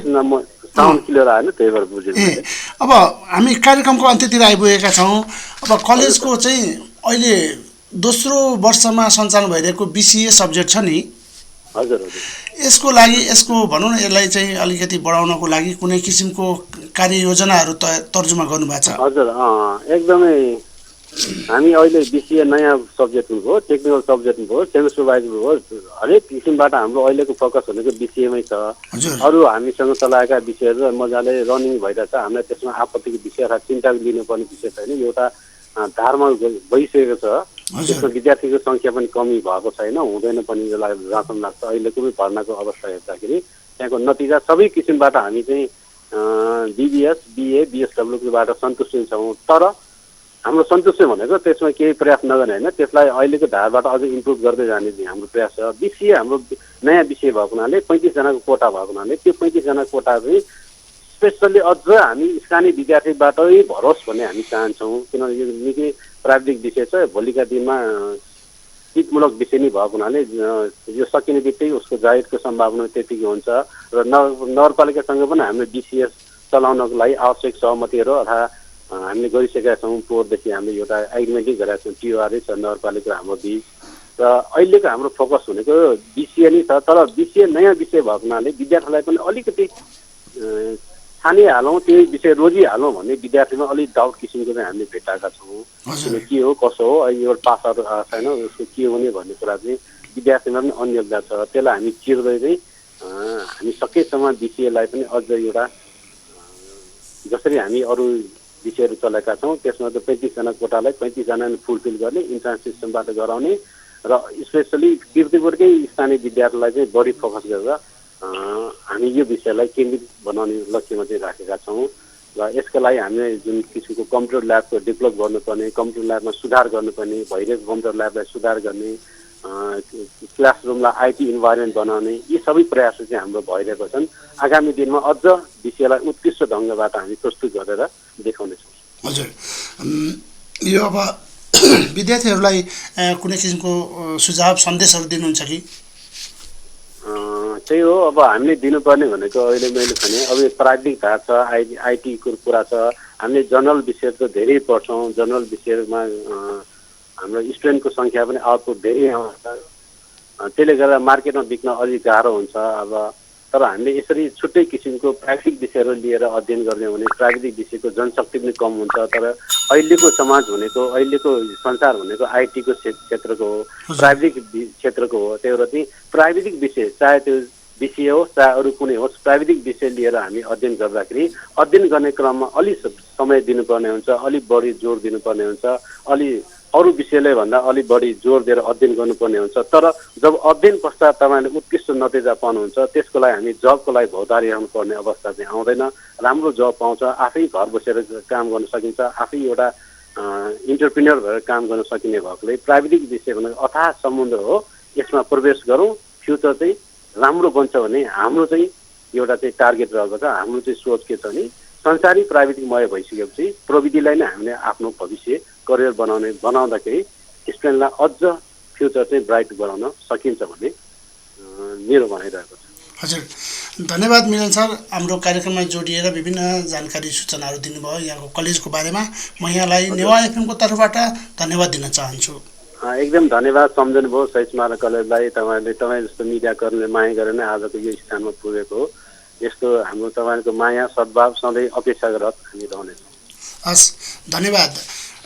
अब हामी कार्यक्रमको अन्त्यतिर आइपुगेका छौँ। अब कलेजको चाहिँ अहिले दोस्रो वर्षमा सञ्चालन भइरहेको बिसिए सब्जेक्ट छ नि, हजुर, यसको लागि यसको भनौँ न यसलाई चाहिँ अलिकति बढाउनको लागि कुनै किसिमको कार्ययोजनाहरू तर्जुमा गर्नुभएको छ? हजुर, एकदमै हामी अहिले बिसिए नयाँ सब्जेक्ट भयो, टेक्निकल सब्जेक्ट भयो, सेमी सुपरभाइजर भयो, हरेक किसिमबाट हाम्रो अहिलेको फोकस भनेको बिसिएमै छ। अरू हामीसँग चलाएका विषयहरू मजाले रनिङ भइरहेछ। हामीलाई त्यसमा आपत्तिको विषय अथवा चिन्ता लिनुपर्ने विषय छैन, एउटा धारमा भइसकेको छ। त्यसमा विद्यार्थीको सङ्ख्या पनि कमी भएको छैन, हुँदैन पनि जहाँसम्म लाग्छ। अहिलेको पनि भर्नाको अवस्था हेर्दाखेरि त्यहाँको नतिजा सबै किसिमबाट हामी चाहिँ बिबिएस, बिए, बिएसडब्ल्यूबाट सन्तुष्ट छौँ। तर हाम्रो सन्तुष्टि भनेको त्यसमा केही प्रयास नगर्ने होइन, त्यसलाई अहिलेको धारबाट अझ इम्प्रुभ गर्दै जाने हाम्रो प्रयास छ। बिसिए हाम्रो नयाँ विषय भएको हुनाले 35 जनाको कोटा भएको हुनाले त्यो 35 जनाको कोटा चाहिँ स्पेसल्ली अझ हामी स्थानीय विद्यार्थीबाटै भरोस् भन्ने हामी चाहन्छौँ। किनभने यो निकै प्राविधिक विषय छ, भोलिका दिनमा हितमूलक विषय नै भएको हुनाले यो सकिने बित्तिकै उसको जाहिरको सम्भावना त्यतिकै हुन्छ। र नगरपालिकासँग पनि हामीले बिसिएस चलाउनको लागि आवश्यक सहमतिहरू अथवा हामीले गरिसकेका छौँ। पोहोरदेखि हामीले एउटा एग्रिमेन्टै गरेका छौँ, टिओआरए छ नगरपालिका हाम्रो बिच। र अहिलेको हाम्रो फोकस भनेको बिसिए नै छ, तर बिसिए नयाँ विषय भएको हुनाले विद्यार्थीलाई पनि अलिकति छानिहालौँ, त्यही विषय रोजिहालौँ भन्ने विद्यार्थीमा अलिक डाउट किसिमको चाहिँ हामीले भेटाएका छौँ। के हो कसो हो, अहिले एउटा पासहरू आएको छैन, उसको के हुने भन्ने कुरा चाहिँ विद्यार्थीमा पनि अन्योग्यता छ। त्यसलाई हामी चिर्दै चाहिँ हामी सकेसम्म बिसिएलाई पनि अझ एउटा जसरी हामी अरू विषयहरू चलेका छौँ त्यसमा त 35 जना कोटालाई 35 जनाले फुलफिल गर्ने इन्ट्रान्स सिस्टमबाट गराउने र स्पेसली किर्तिपुरकै स्थानीय विद्यार्थीलाई चाहिँ बढी फोकस गरेर हामी यो विषयलाई केन्द्रित बनाउने लक्ष्यमा चाहिँ राखेका छौँ। र यसका लागि हामीले जुन किसिमको कम्प्युटर ल्याबको डेभलप गर्नुपर्ने, कम्प्युटर ल्याबमा सुधार गर्नुपर्ने, भइरहेको कम्प्युटर ल्याबलाई सुधार गर्ने, क्लासरुमलाई आइटी इन्भाइरोमेन्ट बनाउने, यी सबै प्रयासहरू चाहिँ हाम्रो भइरहेको छन्। आगामी दिनमा अझ विषयलाई उत्कृष्ट ढङ्गबाट हामी प्रस्तुत गरेर देखाउनेछौँ। हजुर, यो अब विद्यार्थीहरूलाई कुनै किसिमको सुझाव सन्देशहरू दिनुहुन्छ कि? त्यही हो, अब हामीले दिनुपर्ने भनेको अहिले मैले भने अब यो प्राविधिक धार छ, आइटीको कुरा छ। हामीले जनरल विषय त धेरै पढ्छौँ, जनरल विषयमा हाम्रो स्टुडेन्टको सङ्ख्या पनि आउटपुट धेरै आउँछ। त्यसले गर्दा मार्केटमा बिक्न अलिक गाह्रो हुन्छ। अब तर हामीले यसरी छुट्टै किसिमको प्राविधिक विषयहरू लिएर अध्ययन गर्ने भने प्राविधिक विषयको जनशक्ति पनि कम हुन्छ। तर अहिलेको समाज भनेको, अहिलेको संसार भनेको आइटीको क्षेत्रको हो, प्राविधिक क्षेत्रको हो। त्यही भएर चाहिँ प्राविधिक विषय चाहे त्यो विषय होस् चाहे अरू कुनै होस्, प्राविधिक विषय लिएर हामी अध्ययन गर्दाखेरि अध्ययन गर्ने क्रममा अलिक समय दिनुपर्ने हुन्छ, अलिक बढी जोड दिनुपर्ने हुन्छ, अलि अरू विषयलाई भन्दा अलिक बढी जोड दिएर अध्ययन गर्नुपर्ने हुन्छ। तर जब अध्ययन पश्चात तपाईँले उत्कृष्ट नतिजा पाउनुहुन्छ त्यसको लागि हामी जबको लागि भौतारी रहनुपर्ने अवस्था चाहिँ आउँदैन। राम्रो जब पाउँछ, आफै घर बसेर काम गर्न सकिन्छ, आफै एउटा इन्टरप्रिन्योर भएर काम गर्न सकिने भएकोले प्राविधिक विषयको अथाह समुद्र हो, यसमा प्रवेश गरौँ। फ्युचर चाहिँ राम्रो बन्छ भने हाम्रो चाहिँ एउटा चाहिँ टार्गेट रहेको छ। हाम्रो चाहिँ सोच के छ भने संसारै प्राविधिकमय भइसकेपछि प्रविधिलाई नै हामीले आफ्नो भविष्य करियर बनाउँदाखेरि स्टुडेन्टलाई अझ फ्युचर चाहिँ ब्राइट बनाउन सकिन्छ भन्ने मेरो भनाइरहेको छ। हजुर, धन्यवाद मिलन सर, हाम्रो कार्यक्रममा जोडिएर विभिन्न जानकारी सूचनाहरू दिनुभयो यहाँको कलेजको बारेमा। म यहाँलाई नेवा एफएमको तर्फबाट धन्यवाद दिन चाहन्छु। एकदम धन्यवाद, सम्झनुभयो शहीद स्मारक कलेजलाई। तपाईँ जस्तो मिडियाकर्मीले माया गरेर नै आजको यो स्थानमा पुगेको हो। यस्तो हाम्रो तपाईँको माया सद्भाव सधैँ अपेक्षारत हामी रहनेछौँ। हस्, धन्यवाद।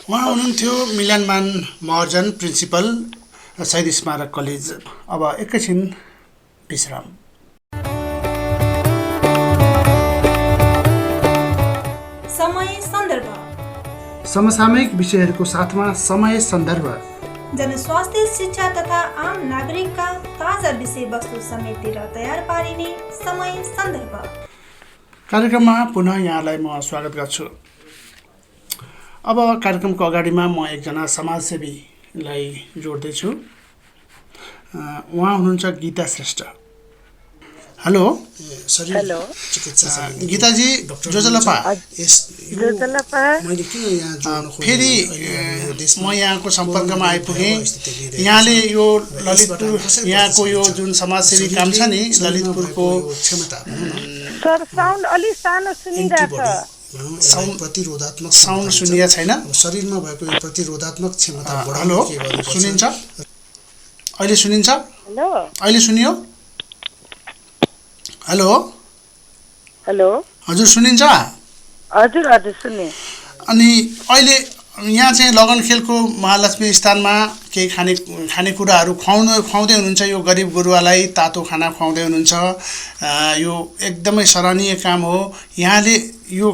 उहाँ हुनुहुन्थ्यो मिलन मान महर्जन, प्रिन्सिपल, शहीद स्मारक कलेज। अब एकैछिन विश्राम। समय सन्दर्भ, समसामयिक विषयहरूको साथमा समय सन्दर्भ, जनस्वास्थ्य, शिक्षा तथा आम नागरिकका ताजा विषयवस्तु समेटेर तयार पारिने समय सन्दर्भ कार्यक्रममा पुनः यहाँलाई म स्वागत गर्छु। अब कार्यक्रमको अगाडिमा म एकजना समाजसेवीलाई जोड्दैछु। उहाँ हुनुहुन्छ गीता श्रेष्ठ। हेलो। हेलो गीताजी, जोजलपा फेरि म यहाँको सम्पर्कमा आइपुगेँ। यहाँले यो ललितपुर यहाँको यो जुन समाजसेवी काम छ नि ललितपुरको, सर साउन्ड अलि सानो सुनिरहेको छ। प्रतिरोधात्मक साउन्ड सुनिया छैन। शरीरमा भएको यो प्रतिरोधात्मक क्षमता बढाउन के गर्नु सुनिन्छ? अहिले सुनिन्छ? हेलो, अहिले सुनियो? हेलो हेलो, हजुर सुनिन्छ? हजुर हजुर सुने। अनि अहिले यहाँ चाहिँ लगन खेलको महालक्ष्मी स्थानमा केही खानेकुराहरू खुवाउँदै हुनुहुन्छ। यो गरिब गुरुवालाई तातो खाना खुवाउँदै हुनुहुन्छ। यो एकदमै सराहनीय काम हो। यहाँले यो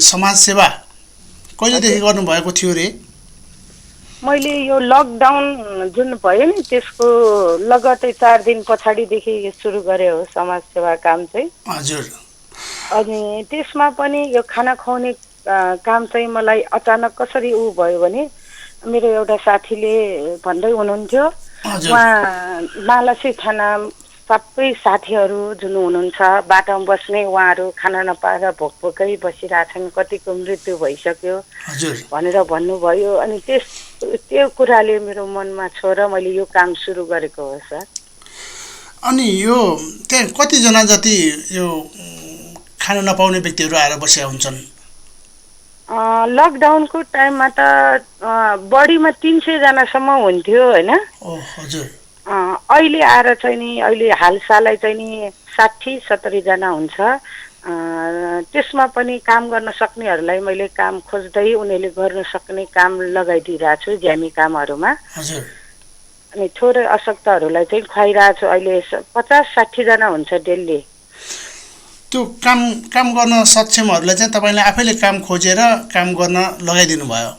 समाजसेवा कहिलेदेखि गर्नुभएको थियो रे? मैले यो लकडाउन जुन भयो नि त्यसको लगतै 4 दिन पछाडिदेखि सुरु गरे हो समाजसेवा काम चाहिँ। हजुर। अनि त्यसमा पनि यो खाना खुवाउने काम चाहिँ मलाई अचानक कसरी भयो भने मेरो एउटा साथीले भन्दै हुनुहुन्थ्यो, उहाँ मालसी थाना सबै साथीहरू जुन हुनुहुन्छ बाटोमा बस्ने, उहाँहरू खाना नपाएर भोकै बसिरहेछन्, कतिको मृत्यु भइसक्यो भनेर भन्नुभयो। अनि त्यो कुराले मेरो मनमा छ र मैले यो काम सुरु गरेको हो सर। अनि यो त्यहाँ कतिजना जति यो खाना नपाउने व्यक्तिहरू आएर बसेका हुन्छन्? लकडाउनको टाइममा त बढीमा 300 जनासम्म हुन्थ्यो होइन। हजुर। अहिले आएर चाहिँ नि अहिले हालसालै चाहिँ नि 60-70 जना हुन्छ। त्यसमा पनि काम गर्न सक्नेहरूलाई मैले काम खोज्दै उनीहरूले गर्न सक्ने काम लगाइदिइरहेको छु ज्यामी कामहरूमा। अनि थोरै अशक्तहरूलाई चाहिँ खुवाइरहेको छु। अहिले 50-60 जना हुन्छ डेली। त्यो काम गर्न सक्षमहरूलाई चाहिँ तपाईँले आफैले काम खोजेर काम गर्न लगाइदिनु भयो?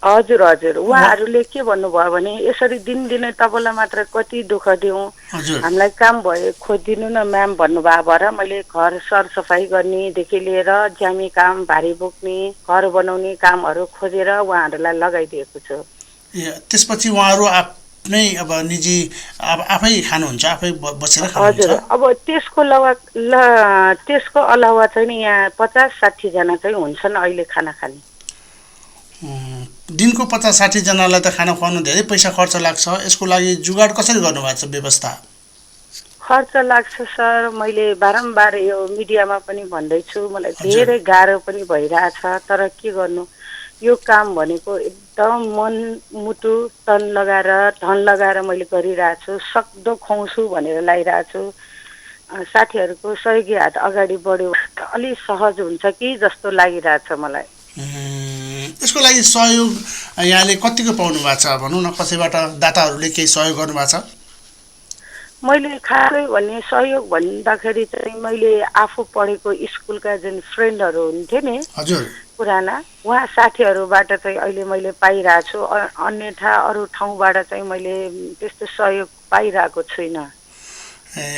हजुर हजुर। उहाँहरूले के भन्नुभयो भने यसरी दिनदिनै तपाईँलाई मात्र कति दुःख दिउँ, हामीलाई काम भयो खोजिदिनु न म्याम भन्नुभयो भएर मैले घर सरसफाइ गर्नेदेखि लिएर ज्यामी काम, भारी बोक्ने, घर बनाउने कामहरू खोजेर उहाँहरूलाई लगाइदिएको छु। त्यसपछि उहाँहरू आफ्नै अब निजी आफै खानुहुन्छ, आफै बसेर खानुहुन्छ? हजुर। अब त्यसको अलावा चाहिँ नि यहाँ 50-60 जना चाहिँ हुन्छन् अहिले खाना खाने। दिनको 50-60 जनालाई त खाना खुवाउनु धेरै पैसा खर्च लाग्छ। यसको लागि जुगाड कसरी गर्नुभएको छ व्यवस्था? खर्च लाग्छ सर, मैले बारम्बार यो मिडियामा पनि भन्दैछु, मलाई धेरै गाह्रो पनि भइरहेछ। तर के गर्नु, यो काम भनेको एकदम मन मुटु तन लगाएर धन लगाएर मैले गरिरहेको छु। सक्दो खुवाउँछु भनेर लागिरहेको छु। साथीहरूको सहयोगी हात अगाडि बढ्यो अलि सहज हुन्छ कि जस्तो लागिरहेछ मलाई। यसको लागि सहयोग यहाँले कतिको पाउनु भएको छ भनौँ न? कसैबाट दाताहरूले केही सहयोग गर्नुभएको छ? मैले खासै भन्ने सहयोग भन्दाखेरि चाहिँ मैले आफू पढेको स्कुलका जुन फ्रेन्डहरू हुन्थे नि, हजुर, पुराना उहाँ साथीहरूबाट चाहिँ अहिले मैले पाइरहेको छु अन्यथा अरू ठाउँबाट चाहिँ मैले त्यस्तो सहयोग पाइरहेको छुइनँ।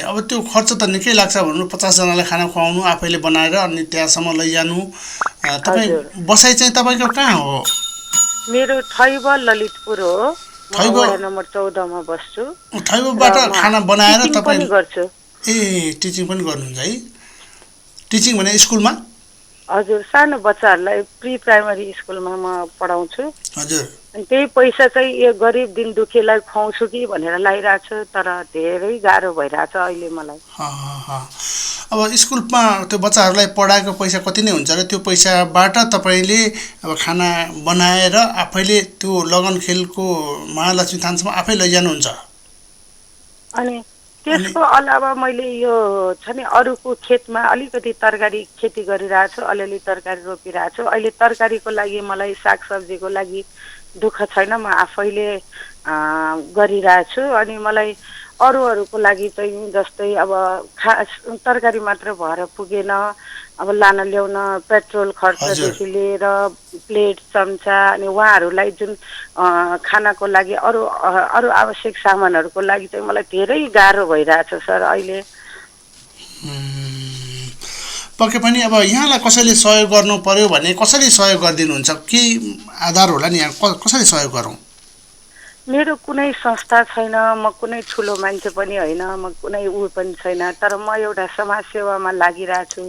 अब त्यो खर्च त निकै लाग्छ भन्नु 50 जनालाई खाना खुवाउनु आफैले बनाएर अनि त्यहाँसम्म लैजानु तपाईँ बसाइ चाहिँ तपाईँको कहाँ हो? मेरो थैब ललितपुर हो। म वडा नम्बर 14 मा बस्छु। थैबबाट खाना बनाएर तपाईँ गर्छु। टिचिङ पनि गर्नुहुन्छ है? टिचिङ भने स्कुलमा? हजुर सानो बच्चाहरूलाई प्री प्राइमरी स्कुलमा म पढाउँछु। हजुर अनि त्यही पैसा चाहिँ यो गरिब दिन दुखीलाई खुवाउँछु कि भनेर लागिरहेको छु तर धेरै गाह्रो भइरहेछ अहिले मलाई। अब स्कुलमा त्यो बच्चाहरूलाई पढाएको पैसा कति नै हुन्छ र त्यो पैसाबाट तपाईँले अब खाना बनाएर आफैले त्यो लगनखेलको महालक्ष्मी थानसम्म आफै लैजानुहुन्छ? अनि त्यसको अलावा मैले यो छ नि अरूको खेतमा अलिकति तरकारी खेती गरिरहेको छु, अलिअलि तरकारी रोपिरहेको छु। अहिले तरकारीको लागि मलाई सागसब्जीको लागि दुःख छैन, म आफैले गरिरहेको छु। अनि मलाई अरूहरूको लागि चाहिँ जस्तै अब तरकारी मात्र भएर पुगेन, अब लान ल्याउन पेट्रोल खर्चदेखि लिएर प्लेट चम्चा अनि उहाँहरूलाई जुन खानाको लागि अरू आवश्यक सामानहरूको लागि चाहिँ मलाई धेरै गाह्रो भइरहेछ सर अहिले। पक्कै पनि अब यहाँलाई कसैले सहयोग गर्नु पर्यो भने कसरी सहयोग गरिदिनुहुन्छ? के आधार होला नि, यहाँ कसरी सहयोग गरौँ? मेरो कुनै संस्था छैन, म कुनै ठुलो मान्छे पनि होइन, म कुनै पनि छैन, तर म एउटा समाज सेवामा लागिरहेको छु।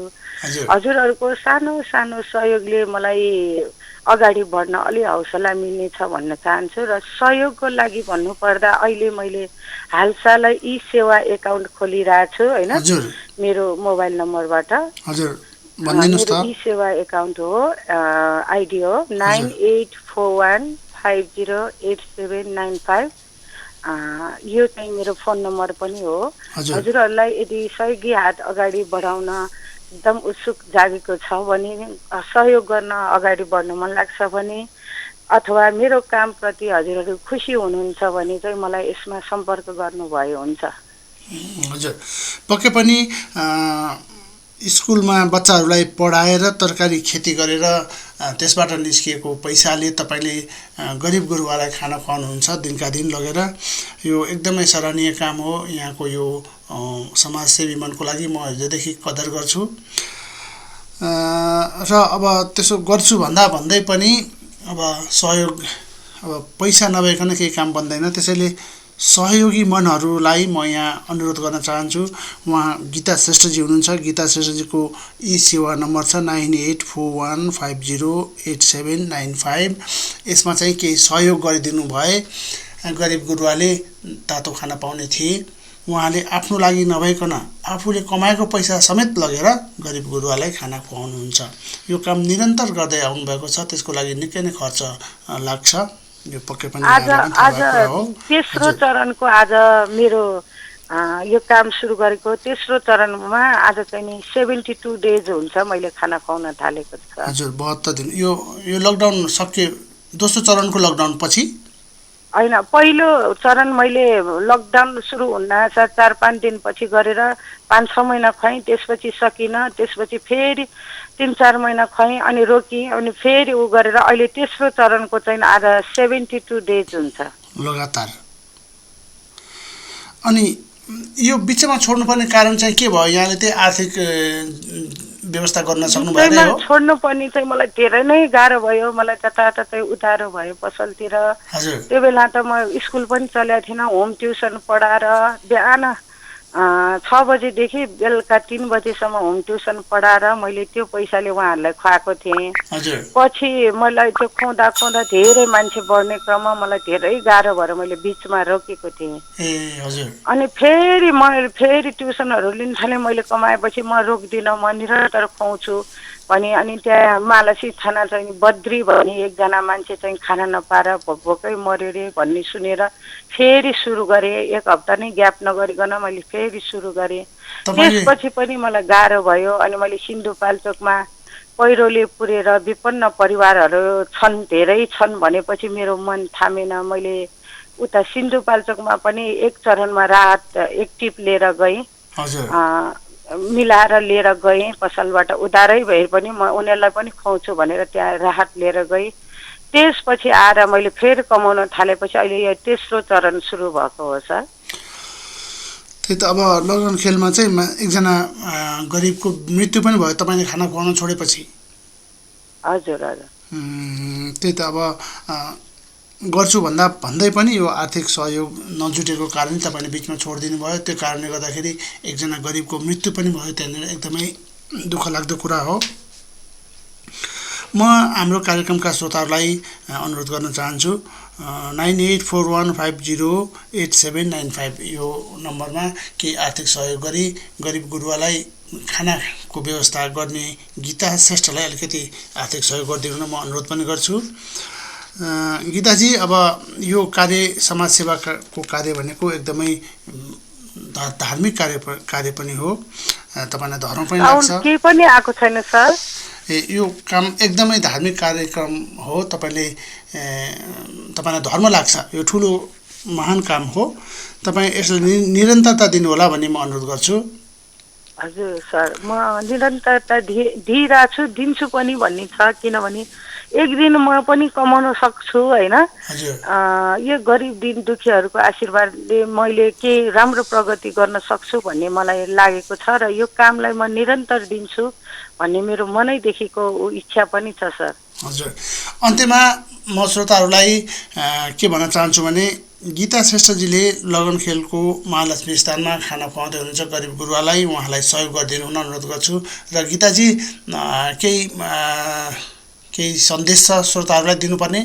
हजुरहरूको सानो सानो सहयोगले मलाई अगाडि बढ्न अलि हौसला मिल्नेछ भन्न चाहन्छु। र सहयोगको लागि भन्नुपर्दा अहिले मैले हालसालै ई सेवा एकाउन्ट खोलिरहेको छु होइन, मेरो मोबाइल नम्बरबाट। मेरो ई सेवा एकाउन्ट हो, आइडी हो 9841508795। यो चाहिँ मेरो फोन नम्बर पनि हो। हजुरहरूलाई यदि सहयोगी हात अगाडि बढाउन एकदम उत्सुक जागेको छ भने, सहयोग गर्न अगाडि बढ्न मन लाग्छ भने, अथवा मेरो कामप्रति हजुरहरू खुसी हुनुहुन्छ भने चाहिँ मलाई यसमा सम्पर्क गर्नुभयो हुन्छ। हजुर पक्कै पनि स्कुलमा बच्चाहरूलाई पढाएर तरकारी खेती गरेर त्यसबाट निस्किएको पैसाले तपाईँले गरिब गुरुवालाई खाना खुवाउनुहुन्छ दिनका दिन लगेर। यो एकदमै सराहनीय काम हो। यहाँको यो समाजसेवी मनको लागि म हिजोदेखि कदर गर्छु। र अब त्यसो गर्छु भन्दै पनि अब सहयोग, अब पैसा नभइकन केही काम बन्दैन। त्यसैले सहयोगी मनहरूलाई म यहाँ अनुरोध गर्न चाहन्छु। उहाँ गीता श्रेष्ठजी हुनुहुन्छ। गीता श्रेष्ठजीको ई सेवा नम्बर छ 9841508795। यसमा चाहिँ केही सहयोग गरिदिनु भए गरिब गुरुवाले तातो खाना पाउने थिए। उहाँले आफ्नो लागि नभइकन आफूले कमाएको पैसा समेत लगेर गरिब गुरुवालाई खाना खुवाउनुहुन्छ। यो काम निरन्तर गर्दै आउनुभएको छ, त्यसको लागि निकै नै खर्च लाग्छ। यो पक्कै पनि आज तेस्रो चरणको आज मेरो यो काम सुरु गरेको तेस्रो चरणमा आज चाहिँ नि 72 डेज हुन्छ मैले खाना खुवाउन थालेको छ। हजुर 72 दिन। यो लकडाउन सके दोस्रो चरणको लकडाउन पछि होइन, पहिलो चरण मैले लकडाउन सुरु हुन 4-5 दिन पछि गरेर 5-6 महिना खुवाएँ, त्यसपछि सकिन, त्यसपछि फेरि 3-4 महिना खुवाएँ अनि रोकिएँ, अनि फेरि उ गरेर अहिले तेस्रो चरणको चाहिँ आज 72 डेज हुन्छ लगातार। अनि यो बिचमा छोड्नुपर्ने कारण चाहिँ के भयो? यहाँले त्यही आर्थिक व्यवस्था गर्न सक्नु भएन हो? छोड्नु पर्ने चाहिँ मलाई धेरै नै गाह्रो भयो। मलाई जताततै उधारो भयो पसलतिर। त्यो बेला त म स्कुल पनि चलेको थिइनँ, होम ट्युसन पढाएर बिहान 6 बजेदेखि बेलुका 3 बजेसम्म होम ट्युसन पढाएर मैले त्यो पैसाले उहाँहरूलाई खुवाएको थिएँ। पछि मलाई त्यो खुवाउँदा धेरै मान्छे बढ्ने क्रममा मलाई धेरै गाह्रो भएर मैले बिचमा रोकेको थिएँ। अनि फेरि ट्युसनहरू लिन थालेँ। मैले कमाएपछि म रोक्दिनँ, म निरन्तर खुवाउँछु भने। अनि त्यहाँ महालक्ष्मी थाना चाहिँ बद्री भन्ने एकजना मान्छे चाहिँ खाना नपाएर भोकै मर्यो रे भन्ने सुनेर फेरि सुरु गरेँ। 1 हप्ता नै ग्याप नगरिकन मैले फेरि सुरु गरेँ। त्यसपछि पनि मलाई गाह्रो भयो। अनि मैले सिन्धुपाल्चोकमा पहिरोले पुरेर विपन्न परिवारहरू धेरै छन् भनेपछि मेरो मन थामेन। मैले उता सिन्धुपाल्चोकमा पनि एक चरणमा राहत एक टिप लिएर गएँ। मिलाएर लिएर गएँ पसलबाट, उधारै भए पनि म उनीहरूलाई पनि खुवाउँछु भनेर त्यहाँ राहत लिएर गएँ। त्यसपछि आएर मैले फेरि कमाउन थालेपछि अहिले यो तेस्रो चरण सुरु भएको हो सर। त्यही त अब लगन खेलमा चाहिँ एकजना गरिबको मृत्यु पनि भयो तपाईँले खाना खुवाउन छोडेपछि। हजुर हजुर। त्यही त अब गर्छु भन्दै पनि यो आर्थिक सहयोग नजुटेको कारण तपाईँले बिचमा छोडिदिनु भयो। त्यो कारणले गर्दाखेरि एकजना गरिबको मृत्यु पनि भयो त्यहाँनिर, एकदमै दुःख लाग्दो कुरा हो। म हाम्रो कार्यक्रमका श्रोताहरूलाई अनुरोध गर्न चाहन्छु 9841508795 यो नम्बरमा केही आर्थिक सहयोग गरी गरिब गुरुवालाई खानाको व्यवस्था गर्ने गीता श्रेष्ठलाई अलिकति आर्थिक सहयोग गरिदिनु म अनुरोध पनि गर्छु। गीताजी, अब यो कार्य समाजसेवाको कार्य भनेको एकदमै धार्मिक कार्य पनि हो। तपाईँलाई धर्म पनि लाग्छ? केही पनि आएको छैन सर। यो काम एकदमै धार्मिक कार्यक्रम हो। तपाईँलाई धर्म लाग्छ, यो ठुलो महान काम हो। तपाईँ यसलाई निरन्तरता दिनुहोला भन्ने म अनुरोध गर्छु। हजुर सर, म निरन्तरता दिइरहेको छु, दिन्छु पनि भन्ने छ। किनभने एक दिन म पनि कमाउन सक्छु होइन। यो गरिब दिन दुखीहरूको आशीर्वादले मैले केही राम्रो प्रगति गर्न सक्छु भन्ने मलाई लागेको छ र यो कामलाई म निरन्तर दिन्छु भन्ने मेरो मनैदेखिको इच्छा पनि छ सर। हजुर, अन्त्यमा म श्रोताहरूलाई के भन्न चाहन्छु भने गीता श्रेष्ठजीले लगन खेलको महालक्ष्मी स्थानमा खाना खुवाउँदै हुनुहुन्छ गरिब गुरुवालाई, उहाँलाई सहयोग गरिदिनु हुन अनुरोध गर्छु। र गीताजी, केही सन्देश छ श्रोताहरूलाई दिनुपर्ने?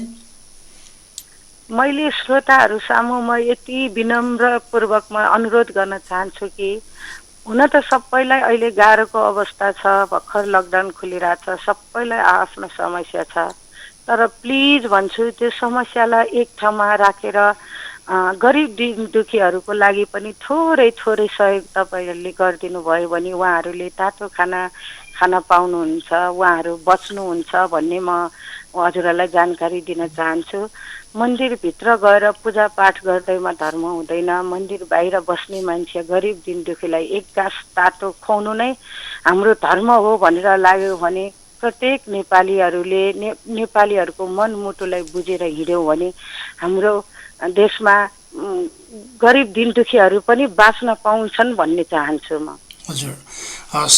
मैले श्रोताहरू सामु म यति विनम्रपूर्वक म अनुरोध गर्न चाहन्छु कि हुन त सबैलाई अहिले गाह्रोको अवस्था छ, भर्खर लकडाउन खुलिरहेछ, सबैलाई आफ्नो समस्या छ। तर प्लिज भन्छु त्यो समस्यालाई एक ठाउँमा राखेर गरिब दुखीहरूको लागि पनि थोरै थोरै सहयोग तपाईँहरूले गरिदिनु भयो भने उहाँहरूले तातो खान पाउनुहुन्छ, उहाँहरू बच्नुहुन्छ भन्ने म हजुरहरूलाई जानकारी दिन चाहन्छु। मन्दिरभित्र गएर पूजापाठ गर्दैमा धर्म हुँदैन। मन्दिर बाहिर बस्ने मान्छे गरिब दिन दुखीलाई एक गाँस तातो खुवाउनु नै हाम्रो धर्म हो भनेर लाग्यो भने प्रत्येक नेपालीहरूले नेपालीहरूको मनमुटुलाई बुझेर हिँड्यौँ भने हाम्रो देशमा गरिब दिन दुखीहरू पनि बाँच्न पाउँछन् भन्ने चाहन्छु म। हजुर, हस्,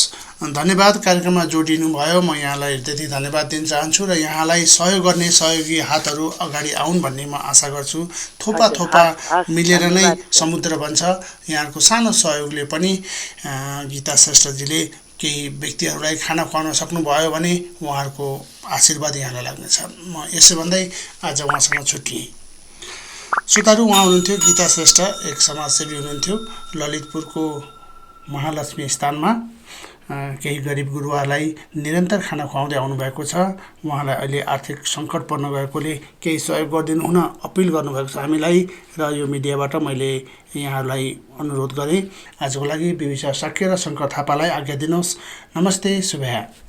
धन्यवाद। कार्यक्रममा जोडिनु भयो, म यहाँलाई हृदयदेखि धन्यवाद दिन चाहन्छु र यहाँलाई सहयोग गर्ने सहयोगी हातहरू अगाडि आउन् भन्ने म आशा गर्छु। थोपा मिलेर नै समुद्र बन्छ। यहाँको सानो सहयोगले पनि गीता श्रेष्ठजीले केही व्यक्तिहरूलाई खाना खुवाउन सक्नुभयो भने उहाँहरूको आशीर्वाद यहाँलाई लाग्नेछ। म यसो भन्दै आज उहाँसँग छुट्टिएँ। श्रोताहरू, उहाँ हुनुहुन्थ्यो गीता श्रेष्ठ, एक समाजसेवी हुनुहुन्थ्यो। ललितपुरको महालक्ष्मी स्थानमा केही गरिब गुरुवालाई निरन्तर खाना खुवाउँदै आउनुभएको छ। उहाँलाई अहिले आर्थिक सङ्कट पर्न गएकोले केही सहयोग गरिदिनु हुन अपिल गर्नुभएको छ हामीलाई र यो मिडियाबाट मैले यहाँहरूलाई अनुरोध गरेँ। आजको लागि बिबिसा शाक्य र शङ्कर थापालाई आज्ञा दिनुहोस्। नमस्ते, शुभया।